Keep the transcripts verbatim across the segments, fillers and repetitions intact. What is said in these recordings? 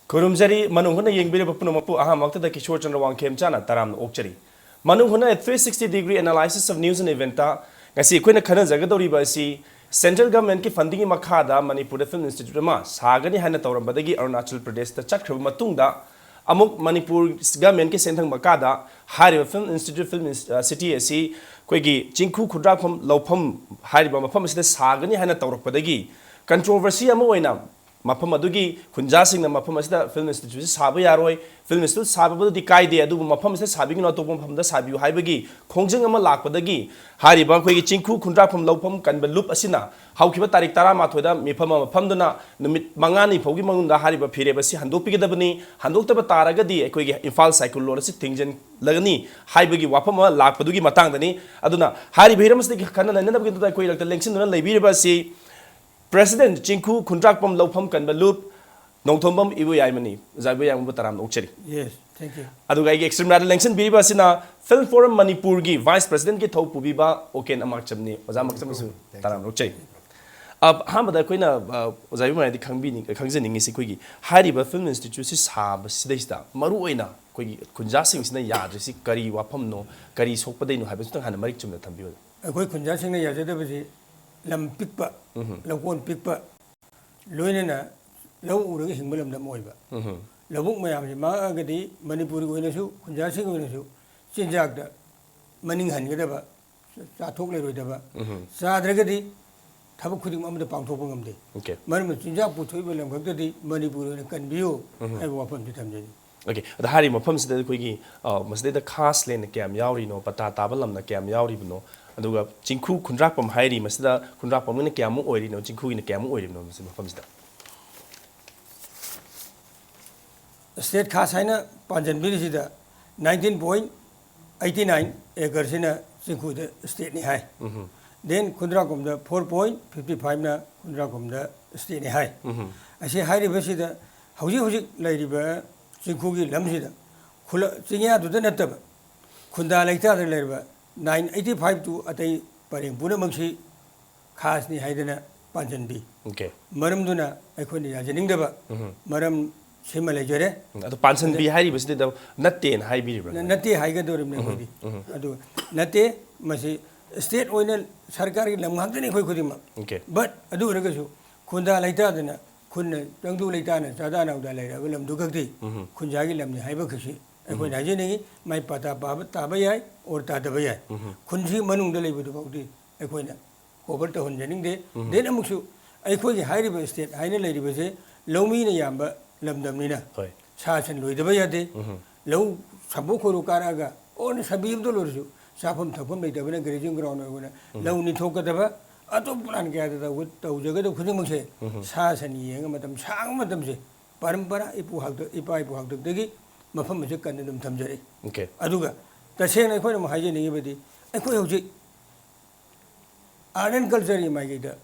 ꯈꯨꯔꯨꯝꯖꯔꯤ, ꯃꯅꯨꯡ ꯍꯨꯠꯅ ꯌꯦꯡꯕꯤꯔꯤꯕ ꯄꯨꯝꯅꯃꯛꯄꯨ ꯑꯍꯥꯟꯕꯃꯛꯇꯗ ꯀꯤꯁꯣꯔ ꯆꯟꯗ꯭ꯔ ꯋꯥꯡꯈꯦꯝꯆꯥꯅ ꯇꯔꯥꯝꯅ ꯑꯣꯛꯆꯔꯤ꯫ ꯃꯅꯨꯡ ꯍꯨꯠꯅ A three sixty degree analysis of news and event ꯇ ꯉꯁꯤ ꯑꯩꯈꯣꯏꯅ ꯈꯟꯅꯖꯒꯗꯧꯔꯤꯕ ꯑꯁꯤ central government ꯀꯤ funding ꯒꯤ ꯃꯈꯥꯗ ꯃꯅꯤꯄꯨꯔꯗ film institute ꯑꯃ ꯁꯥꯒꯅꯤ ꯍꯥꯏꯅ ꯇꯧꯔꯝꯕꯗꯒꯤ ꯑꯔꯨꯅꯥꯆꯜ ꯄ꯭ꯔꯗꯦꯁꯇ ꯆꯠꯈ꯭ꯔꯕ ꯃꯇꯨꯡꯗ ꯑꯃꯨꯛ ꯃꯅꯤꯄꯨꯔ government ꯀꯤ ꯁꯦꯟꯊꯪ ꯃꯈꯥꯗ ꯍꯥꯏꯔꯤꯕ film institute, film ins-, ꯑ, city ꯑꯁꯤ ꯑꯩꯈꯣꯏꯒꯤ ꯆꯤꯡꯈꯨ ꯈꯨꯟꯗ꯭ꯔꯥꯛꯐꯝ ꯂꯧꯐꯝ ꯍꯥꯏꯔꯤꯕ ꯃꯐꯝ ꯑꯁꯤꯗ ꯁꯥꯒꯅꯤ ꯍꯥꯏꯅ ꯇꯧꯔꯛꯄꯗꯒꯤ controversy ꯑꯃ ꯑꯣꯏꯅ ꯃꯐꯝ ꯑꯗꯨꯒꯤ ꯈꯨꯟꯖꯥꯁꯤꯡꯅ ꯃꯐꯝ ꯑꯁꯤꯗ film institute ꯁꯤ ꯁꯥꯕ ꯌꯥꯔꯣꯏ, film institute ꯁꯥꯕꯕꯨꯗꯤ ꯀꯥꯏꯗꯦ, ꯑꯗꯨꯕꯨ ꯃꯐꯝ ꯑꯁꯤꯗ ꯁꯥꯕꯤꯒꯅꯨ, ꯑꯇꯣꯞꯄ ꯃꯐꯝꯗ ꯁꯥꯕꯤꯌꯨ ꯍꯥꯏꯕꯒꯤ ꯈꯣꯡꯖꯪ ꯑꯃ ꯂꯥꯛꯄꯗꯒꯤ ꯍꯥꯏꯔꯤꯕ ꯑꯩꯈꯣꯏꯒꯤ ꯆꯤꯡꯈꯨ ꯈꯨꯟꯗ꯭ꯔꯥꯛꯐꯝ ꯂꯧꯐꯝ ꯀꯟꯕ ꯂꯨꯞ ꯑꯁꯤꯅ ꯍꯧꯈꯤꯕ ꯇꯥꯔꯤꯛ ꯇꯔꯥꯃꯥꯊꯣꯏꯗ ꯃꯤꯐꯝ ꯑꯃ ꯐꯝꯗꯨꯅ ꯅꯨꯃꯤꯠ ꯃꯉꯥꯅꯤ ꯐꯥꯎꯒꯤ ꯃꯅꯨꯡꯗ ꯍꯥꯏꯔꯤꯕ ꯐꯤꯔꯦꯞ ꯑꯁꯤ ꯍꯟꯗꯣꯛꯄꯤꯒꯗꯕꯅꯤ, ꯍꯟꯗꯣꯛꯇꯕ ꯇꯥꯔꯒꯗꯤ ꯑꯩꯈꯣꯏꯒꯤ ꯏꯝꯐꯥꯜ cycle road ꯑꯁꯤ ꯊꯤꯡꯖꯤꯟꯂꯒꯅꯤ ꯍꯥꯏꯕꯒꯤ ꯋꯥꯐꯝ ꯑꯃ ꯂꯥꯛꯄꯗꯨꯒꯤ ꯃꯇꯥꯡꯗꯅꯤ꯫ ꯑꯗꯨꯅ ꯍꯥꯏꯔꯤꯕ ꯍꯤꯔꯝ ꯑꯁꯤꯗꯒꯤ ꯈꯟꯅ ꯅꯩꯅꯅꯕꯒꯤꯗꯃꯛꯇ ꯑꯩꯈꯣꯏ ꯏꯔꯛꯇ ꯂꯦꯡꯁꯤꯟꯗꯨꯅ ꯂꯩꯕꯤꯔꯤꯕ ꯑꯁꯤ President ꯆꯤꯡꯈꯨ ꯈꯨꯟꯗ꯭ꯔꯥꯛꯄꯝ ꯂꯧꯐꯝ ꯀꯟꯕ ꯂꯨꯞ ꯅꯣꯡꯊꯣꯝꯕꯝ ꯏꯕꯣꯌꯥꯏꯃꯅꯤ꯫ ꯑꯣꯖꯥ ꯏꯕꯣꯌꯥꯏꯃꯕꯨ ꯇꯔꯥꯝꯅ ꯑꯣꯛꯆꯔꯤ꯫ Yes, thank you. ꯑꯗꯨꯒ ꯑꯩꯒꯤ extreme ꯗ ꯂꯦꯡꯁꯤꯟꯕꯤꯔꯤꯕ ꯑꯁꯤꯅ Film Forum ꯃꯅꯤꯄꯨꯔꯒꯤ Vice President ꯀꯤ ꯊꯧ ꯄꯨꯕꯤꯕ ꯑꯣꯀꯦꯟ ꯑꯃꯥꯛꯆꯝꯅꯤ꯫ ꯑꯣꯖꯥ ꯑꯃꯥꯛꯆꯝꯕꯨꯁꯨ ꯇꯔꯥꯝꯅ ꯑꯣꯛꯆꯔꯤ꯫ ꯑ, ꯑꯍꯥꯟꯕꯗ ꯑꯩꯈꯣꯏꯅ, ꯑ, ꯑꯣꯖꯥ ꯏꯕꯣꯌꯥꯏꯗꯤ ꯈꯪꯕꯤꯅꯤꯡ-, ꯈꯪꯖꯅꯤꯡꯉꯤꯁꯤ ꯑꯩꯈꯣꯏꯒꯤ ꯍꯥꯏꯔꯤꯕ film institute ꯁꯤ ꯁꯥꯕꯁꯤꯗꯩꯁꯤꯗ ꯃꯔꯨꯑꯣꯏꯅ ꯑꯩꯈꯣꯏꯒꯤ ꯈꯨꯟꯖꯥꯁꯤꯡꯁꯤꯅ ꯌꯥꯗ꯭ꯔꯤꯁꯤ ꯀꯔꯤ ꯋꯥꯐꯝꯅꯣ, ꯀꯔꯤ ꯁꯣꯛꯄꯗꯩꯅꯣ ꯍꯥꯏꯕꯁꯤꯇꯪ ꯍꯥꯟꯅ ꯃꯔꯤꯛ ꯆꯨꯝꯅ ꯊꯝꯕꯤꯌꯨ꯫ ꯑꯩꯈꯣꯏ ꯈꯨꯟꯖꯥꯁꯤꯡꯅ ꯌꯥꯖꯗꯕꯁꯤ ꯂꯝ ꯄꯤꯛꯄ, ꯂꯧꯀꯣꯟ ꯄꯤꯛꯄ, ꯂꯣꯏꯅꯅ ꯂꯧ ꯎꯔꯒ ꯍꯤꯡꯕ ꯂꯝꯗꯝ ꯑꯣꯏꯕ꯫ ꯂꯧꯕꯨꯛ ꯃꯌꯥꯝꯁꯤ ꯃꯥꯡꯉꯛꯑꯒꯗꯤ ꯃꯅꯤꯄꯨꯔꯒꯤ ꯑꯣꯏꯅꯁꯨ, ꯈꯨꯟꯖꯥꯁꯤꯡꯒꯤ ꯑꯣꯏꯅꯁꯨ ꯆꯤꯟꯖꯥꯛꯇ ꯃꯅꯤꯡ ꯍꯟꯒꯗꯕ, ꯆꯥꯊꯣꯛ ꯂꯩꯔꯣꯏꯗꯕ, ꯆꯥꯗ꯭ꯔꯒꯗꯤ ꯊꯕꯛ ꯈꯨꯗꯤꯡꯃꯛ ꯑꯃꯠꯇ ꯄꯥꯡꯊꯣꯛꯄ ꯉꯝꯗꯦ꯫ Okay. ꯃꯔꯝꯅ ꯆꯤꯟꯖꯥꯛ ꯄꯨꯊꯣꯛꯏꯕ ꯂꯝ ꯈꯛꯇꯗꯤ ꯃꯅꯤꯄꯨꯔ ꯑꯣꯏꯅ ꯀꯟꯕꯤꯌꯨ ꯍꯥꯏꯕ ꯋꯥꯐꯝꯁꯤ ꯊꯝꯖꯅꯤꯡꯏ꯫ Okay, ꯑꯗ ꯍꯥꯏꯔꯤꯕ ꯃꯐꯝꯁꯤꯗ ꯑꯩꯈꯣꯏꯒꯤ, ꯑ, ꯃꯁꯤꯗꯩꯗ ꯈꯥꯁ ꯂꯦꯟꯅ ꯀꯌꯥꯝ ꯌꯥꯎꯔꯤꯅꯣ, ꯄꯇꯥ ꯇꯥꯕ ꯂꯝꯅ ꯀꯌꯥꯝ ꯌꯥꯎꯔꯤꯕꯅꯣ, ꯑꯗꯨꯒ ꯆꯤꯡꯈꯨ ꯈꯨꯟꯗ꯭ꯔꯥꯛꯄꯝ ꯍꯥꯏꯔꯤ, ꯃꯁꯤꯗ ꯈꯨꯟꯗ꯭ꯔꯥꯛꯄꯝꯒꯤꯅ ꯀꯌꯥꯃꯨꯛ ꯑꯣꯏꯔꯤꯅꯣ, ꯆꯤꯡꯈꯨꯒꯤꯅ ꯀꯌꯥꯃꯨꯛ ꯑꯣꯏꯔꯤꯕꯅꯣ ꯃꯁꯤ ꯃꯐꯝꯁꯤꯗ? State ꯈꯥꯁ ꯍꯥꯏꯅ ꯄꯥꯟꯁꯤꯟꯕꯤꯔꯤꯁꯤꯗ nineteen point eighty nine acre ꯁꯤꯅ ꯆꯤꯡꯈꯨꯗ state ꯅꯤ ꯍꯥꯏ꯫ Then ꯈꯨꯟꯗ꯭ꯔꯥꯛꯄꯝꯗ four point fifty five ꯅ ꯈꯨꯟꯗ꯭ꯔꯥꯛꯄꯝꯗ state ꯅꯤ ꯍꯥꯏ꯫ ꯑꯁꯤ ꯍꯥꯏꯔꯤꯕꯁꯤꯗ ꯍꯧꯖꯤꯛ ꯍꯧꯖꯤꯛ ꯂꯩꯔꯤꯕ ꯆꯤꯡꯈꯨꯒꯤ ꯂꯝꯁꯤꯗ ꯈꯨꯂ-, ꯆꯤꯡꯌꯥꯗꯨꯗ ꯅꯠꯇꯕ ꯈꯨꯟꯗꯥ ꯂꯩꯇꯥꯗ ꯂꯩꯔꯤꯕ nine eighty five to ꯑꯇꯩ ꯄꯔꯦꯡ ꯄꯨꯝꯅꯃꯛꯁꯤ ꯈꯥꯁꯅꯤ ꯍꯥꯏꯗꯅ ꯄꯥꯟꯁꯤꯟꯕꯤ꯫ Okay. ꯃꯔꯝꯗꯨꯅ ꯑꯩꯈꯣꯏꯅ ꯌꯥꯖꯅꯤꯡꯗꯕ ꯃꯔꯝ ꯁꯤꯃ ꯂꯩꯖꯔꯦ꯫ ꯎꯝ, ꯑꯗꯣ ꯄꯥꯟꯁꯤꯟꯕꯤ ꯍꯥꯏꯔꯤꯕꯁꯤꯗ ꯅꯠꯇꯦꯅ ꯍꯥꯏꯕꯤꯔꯤꯕ꯭ꯔꯥ? ꯅꯠꯇꯦ ꯍꯥꯏꯒꯗꯧꯔꯤꯕꯅꯤ ꯑꯩꯈꯣꯏꯗꯤ꯫ ꯑꯗꯨ ꯅꯠꯇꯦ, ꯃꯁꯤ ꯁ꯭ꯇꯦꯠ ꯑꯣꯏꯅ ꯁꯔꯀꯥꯔꯒꯤ ꯂꯝ ꯉꯥꯛꯇꯅꯤ ꯑꯩꯈꯣꯏ ꯈꯨꯗꯤꯡꯃꯛ꯫ Okay. But ꯑꯗꯨ ꯑꯣꯏꯔꯒꯁꯨ ꯈꯨꯟꯗꯥ ꯂꯩꯇꯥꯗꯅ, ꯈꯨꯟꯅ ꯇꯪꯗꯨ ꯂꯩꯇꯥꯅ ꯆꯥꯗꯥ ꯅꯥꯎꯗꯥ ꯂꯩꯔꯕ ꯂꯝꯗꯨ ꯈꯛꯇꯤ ꯈꯨꯟꯖꯥꯒꯤ ꯂꯝꯅꯤ ꯍꯥꯏꯕ ꯈꯛꯁꯤ ꯑꯩꯈꯣꯏꯅ ꯍꯥꯏꯖꯅꯤꯡꯉꯤ꯫ ꯃꯥꯏ ꯄꯇꯥ ꯄꯥꯕ ꯇꯥꯕ ꯌꯥꯏ, or ꯇꯥꯗꯕ ꯌꯥꯏ꯫ ꯈꯨꯟꯁꯤ ꯃꯅꯨꯡꯗ ꯂꯩꯕꯗꯨ ꯐꯥꯎꯗꯤ ꯑꯩꯈꯣꯏꯅ cover ꯇꯧꯍꯟꯖꯅꯤꯡꯗꯦ꯫ Then ꯑꯃꯨꯛꯁꯨ ꯑꯩꯈꯣꯏꯒꯤ ꯍꯥꯏꯔꯤꯕ ꯁ꯭ꯇꯦꯠ ꯍꯥꯏꯅ ꯂꯩꯔꯤꯕꯁꯦ ꯂꯧꯃꯤꯅ ꯌꯥꯝꯕ ꯂꯝꯗꯝꯅꯤꯅ ꯍꯣꯏ꯫ ꯁꯥ ꯁꯟ ꯂꯣꯏꯗꯕ ꯌꯥꯗꯦ꯫ ꯂꯧ ꯁꯝꯄꯣꯛ ꯈꯣꯏꯔꯨ ꯀꯥꯔꯛꯑꯒ ꯑꯣꯔꯅ ꯁꯟꯕꯤ ꯑꯃꯗ ꯂꯣꯏꯔꯁꯨ ꯆꯥꯐꯝ ꯊꯛꯐꯝ ꯂꯩꯇꯕꯅ grazing ground ꯑꯣꯏꯕꯅ ꯂꯧ ꯅꯤꯊꯣꯛꯀꯗꯕ, ꯑꯇꯣꯞꯄ plan ꯀꯌꯥꯗ ꯇꯧꯒ-, ꯇꯧꯖꯒꯗꯕ ꯈꯨꯗꯤꯡꯃꯛꯁꯦ ꯁꯥ ꯁꯟ ꯌꯦꯡꯉ ꯃꯇꯝ ꯁꯥꯡꯕ ꯃꯇꯝꯁꯦ ꯄꯔꯝꯄꯔꯥ ꯏꯄꯨ ꯍꯥꯛꯇ-, ꯏꯄꯥ ꯏꯄꯨ ꯍꯥꯛꯇꯛꯇꯒꯤ ꯃꯐꯝ ꯑꯁꯤ ꯀꯟꯅ ꯑꯗꯨꯝ ꯊꯝꯖꯔꯛꯏ꯫ Okay. ꯑꯗꯨꯒ ꯇꯁꯦꯡꯅ ꯑꯩꯈꯣꯏꯅ ꯑꯃꯨꯛ ꯍꯥꯏꯖꯅꯤꯡꯉꯤꯕꯗꯤ ꯑꯩꯈꯣꯏ ꯍꯧꯖꯤꯛ art and cultureꯒꯤ ꯃꯥꯏꯀꯩꯗ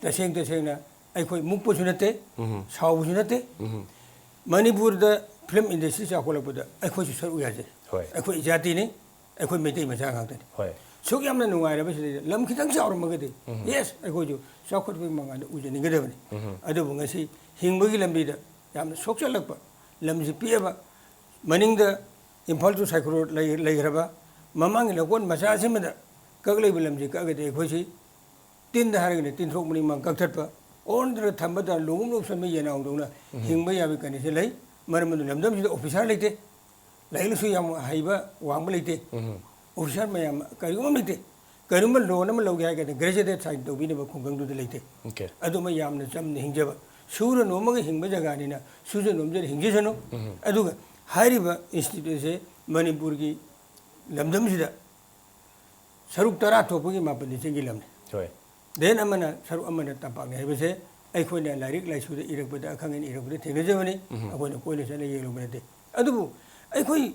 ꯇꯁꯦꯡ ꯇꯁꯦꯡꯅ ꯑꯩꯈꯣꯏ ꯃꯨꯛꯄꯁꯨ ꯅꯠꯇꯦ, ꯁꯥꯎꯕꯁꯨ ꯅꯠꯇꯦ꯫ ꯃꯅꯤꯄꯨꯔꯗ film industry ꯆꯥꯎꯈꯠꯂꯛꯄꯗ ꯑꯩꯈꯣꯏꯁꯨ ꯁꯔꯨꯛ ꯌꯥꯖꯩ꯫ ꯍꯣꯏ꯫ ꯑꯩꯈꯣꯏ ꯏꯖꯥꯇꯤꯅꯤ, ꯑꯩꯈꯣꯏ ꯃꯩꯇꯩ ꯃꯆꯥ ꯉꯥꯛꯇꯅꯤ꯫ ꯍꯣꯏ꯫ ꯁꯨꯛ ꯌꯥꯝꯅ ꯅꯨꯡꯉꯥꯏꯔꯕ ꯁꯤꯗꯩꯗ ꯂꯝ ꯈꯤꯇꯪ ꯆꯥꯎꯔꯝꯃꯒꯗꯤ, yes, ꯑꯩꯈꯣꯏꯁꯨ ꯆꯥꯎꯈꯠꯄꯒꯤ ꯃꯉꯥꯜꯗ ꯎꯖꯅꯤꯡꯒꯗꯕꯅꯤ꯫ ꯑꯗꯨꯕꯨ ꯉꯁꯤ ꯍꯤꯡꯕꯒꯤ ꯂꯝꯕꯤꯗ ꯌꯥꯝꯅ ꯁꯣꯛꯆꯜꯂꯛꯄ, ꯂꯝꯁꯤ ꯄꯤꯛꯑꯕ, ꯃꯅꯤꯡꯗ ꯏꯝꯐꯥꯜ to ꯁꯥꯏꯀꯣ ꯔꯣꯗ ꯂꯩ-, ꯂꯩꯈ꯭ꯔꯕ, ꯃꯃꯥꯡꯒꯤ ꯂꯧꯀꯣꯟ ꯃꯆꯥ ꯑꯁꯤꯃꯗ ꯀꯛꯂꯛꯏꯕ ꯂꯝꯁꯤ ꯀꯛꯑꯒꯗꯤ ꯑꯩꯈꯣꯏꯁꯤ ꯇꯤꯟꯗ ꯍꯥꯏꯔꯒꯅ ꯇꯤꯟꯊ꯭ꯔꯣꯛ ꯃꯔꯤ ꯃꯉꯥ ꯀꯛꯊꯠꯄ, ꯑꯣꯟꯗ꯭ꯔ ꯊꯝꯕ ꯇꯥꯔ ꯂꯣꯡꯒꯨꯝ ꯂꯣꯛꯁꯟꯕ ꯌꯦꯅꯥꯎꯗꯧꯅ ꯍꯤꯡꯕ ꯌꯥꯕꯒꯤ condition ꯂꯩ꯫ ꯃꯔꯝ ꯑꯗꯨꯅ ꯂꯝꯗꯝꯁꯤꯗ officer ꯂꯩꯇꯦ, ꯂꯥꯏꯔꯤꯛ ꯂꯥꯏꯁꯨ ꯌꯥꯝ ꯍꯩꯕ ꯋꯥꯡꯕ ꯂꯩꯇꯦ, officer ꯃꯌꯥꯝ ꯀꯔꯤꯒꯨꯝꯕ ꯂꯩꯇꯦ꯫ ꯀꯔꯤꯒꯨꯝꯕ loan ꯑꯃ ꯂꯧꯒꯦ ꯍꯥꯏꯔꯒꯗꯤ graduate sign ꯇꯧꯕꯤꯅꯕ ꯈꯨꯡꯒꯪꯗꯨꯗ ꯂꯩꯇꯦ꯫ Okay. ꯑꯗꯨꯃ ꯌꯥꯝꯅ ꯆꯝꯅ ꯍꯤꯡꯖꯕ, ꯁꯨꯔ ꯅꯣꯝꯃꯒ ꯍꯤꯡꯕ ꯖꯒꯥꯅꯤꯅ ꯁꯨꯖ ꯅꯣꯝꯖꯔ ꯍꯤꯡꯖꯁꯅꯨ꯫ ꯑꯗꯨꯒ ꯍꯥꯏꯔꯤꯕ instituteꯁꯦ ꯃꯅꯤꯄꯨꯔꯒꯤ ꯂꯝꯗꯝꯁꯤꯗ ꯁꯔꯨꯛ ꯇꯔꯥ ꯊꯣꯛꯄꯒꯤ ꯃꯥꯄꯟꯗꯤ ꯆꯤꯡꯒꯤ ꯂꯝꯅꯤ꯫ ꯍꯣꯏ꯫ Then ꯑꯃꯅ ꯁꯔꯨꯛ ꯑꯃꯅ ꯇꯝꯄꯥꯛꯅꯤ ꯍꯥꯏꯕꯁꯦ ꯑꯩꯈꯣꯏꯅ ꯂꯥꯏꯔꯤꯛ ꯂꯥꯏꯁꯨꯗ ꯏꯔꯛꯄꯗ, ꯑꯈꯪ ꯑꯍꯩꯅ ꯏꯔꯛꯄꯗ ꯊꯦꯡꯅꯖꯕꯅꯤ꯫ ꯑꯩꯈꯣꯏꯅ ꯀꯣꯏꯅ ꯆꯠꯅ ꯌꯦꯡꯂꯨꯕ ꯅꯠꯇꯦ꯫ ꯑꯗꯨꯕꯨ ꯑꯩꯈꯣꯏ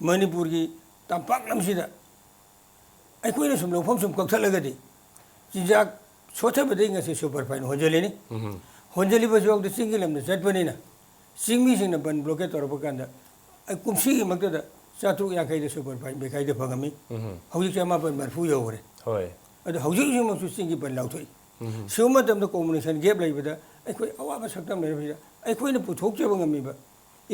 ꯃꯅꯤꯄꯨꯔꯒꯤ ꯇꯝꯄꯥꯛ ꯂꯝꯁꯤꯗ ꯑꯩꯈꯣꯏꯅ ꯁꯨꯝ ꯂꯧꯐꯝ ꯁꯨꯝ ꯀꯛꯊꯠꯂꯒꯗꯤ ꯆꯤꯟꯖꯥꯛ ꯁꯣꯠꯊꯕꯗꯒꯤ ꯉꯁꯤ superfine ꯍꯣꯟꯖꯜꯂꯤꯅꯤ꯫ ꯍꯣꯟꯖꯜꯂꯤꯕꯁꯨ ꯌꯥꯎꯗꯦ, ꯆꯤꯡꯒꯤ ꯂꯝꯗ ꯆꯠꯄꯅꯤꯅ꯫ ꯆꯤꯡꯃꯤꯁꯤꯡꯅ ꯕꯟ blockade ꯇꯧꯔꯛꯄ ꯀꯥꯟꯗ ꯑꯩ ꯀꯨꯝꯁꯤꯒꯤꯃꯛꯇꯗ ꯆꯥꯇ꯭ꯔꯨꯛ ꯌꯥꯡꯈꯩꯗ superfine ꯕꯦꯈꯥꯏꯗ ꯐꯪꯉꯝꯃꯤ꯫ ꯍꯧꯖꯤꯛ ꯆꯃꯥꯄꯟ ꯃꯔꯤꯐꯨ ꯌꯧꯈ꯭ꯔꯦ꯫ ꯍꯣꯏ꯫ ꯑꯗꯣ ꯍꯧꯖꯤꯛ ꯍꯧꯖꯤꯛꯃꯛꯁꯨ ꯆꯤꯡꯒꯤ ꯕꯟ ꯂꯥꯎꯊꯣꯛꯏ꯫ ꯁꯤꯒꯨꯝꯕ ꯃꯇꯝꯗ communication gap ꯂꯩꯕꯗ ꯑꯩꯈꯣꯏ ꯑꯋꯥꯕ ꯁꯛꯇꯝ ꯂꯩꯔꯕꯁꯤꯗ ꯑꯩꯈꯣꯏꯅ ꯄꯨꯊꯣꯛꯆꯕ ꯉꯝꯃꯤꯕ,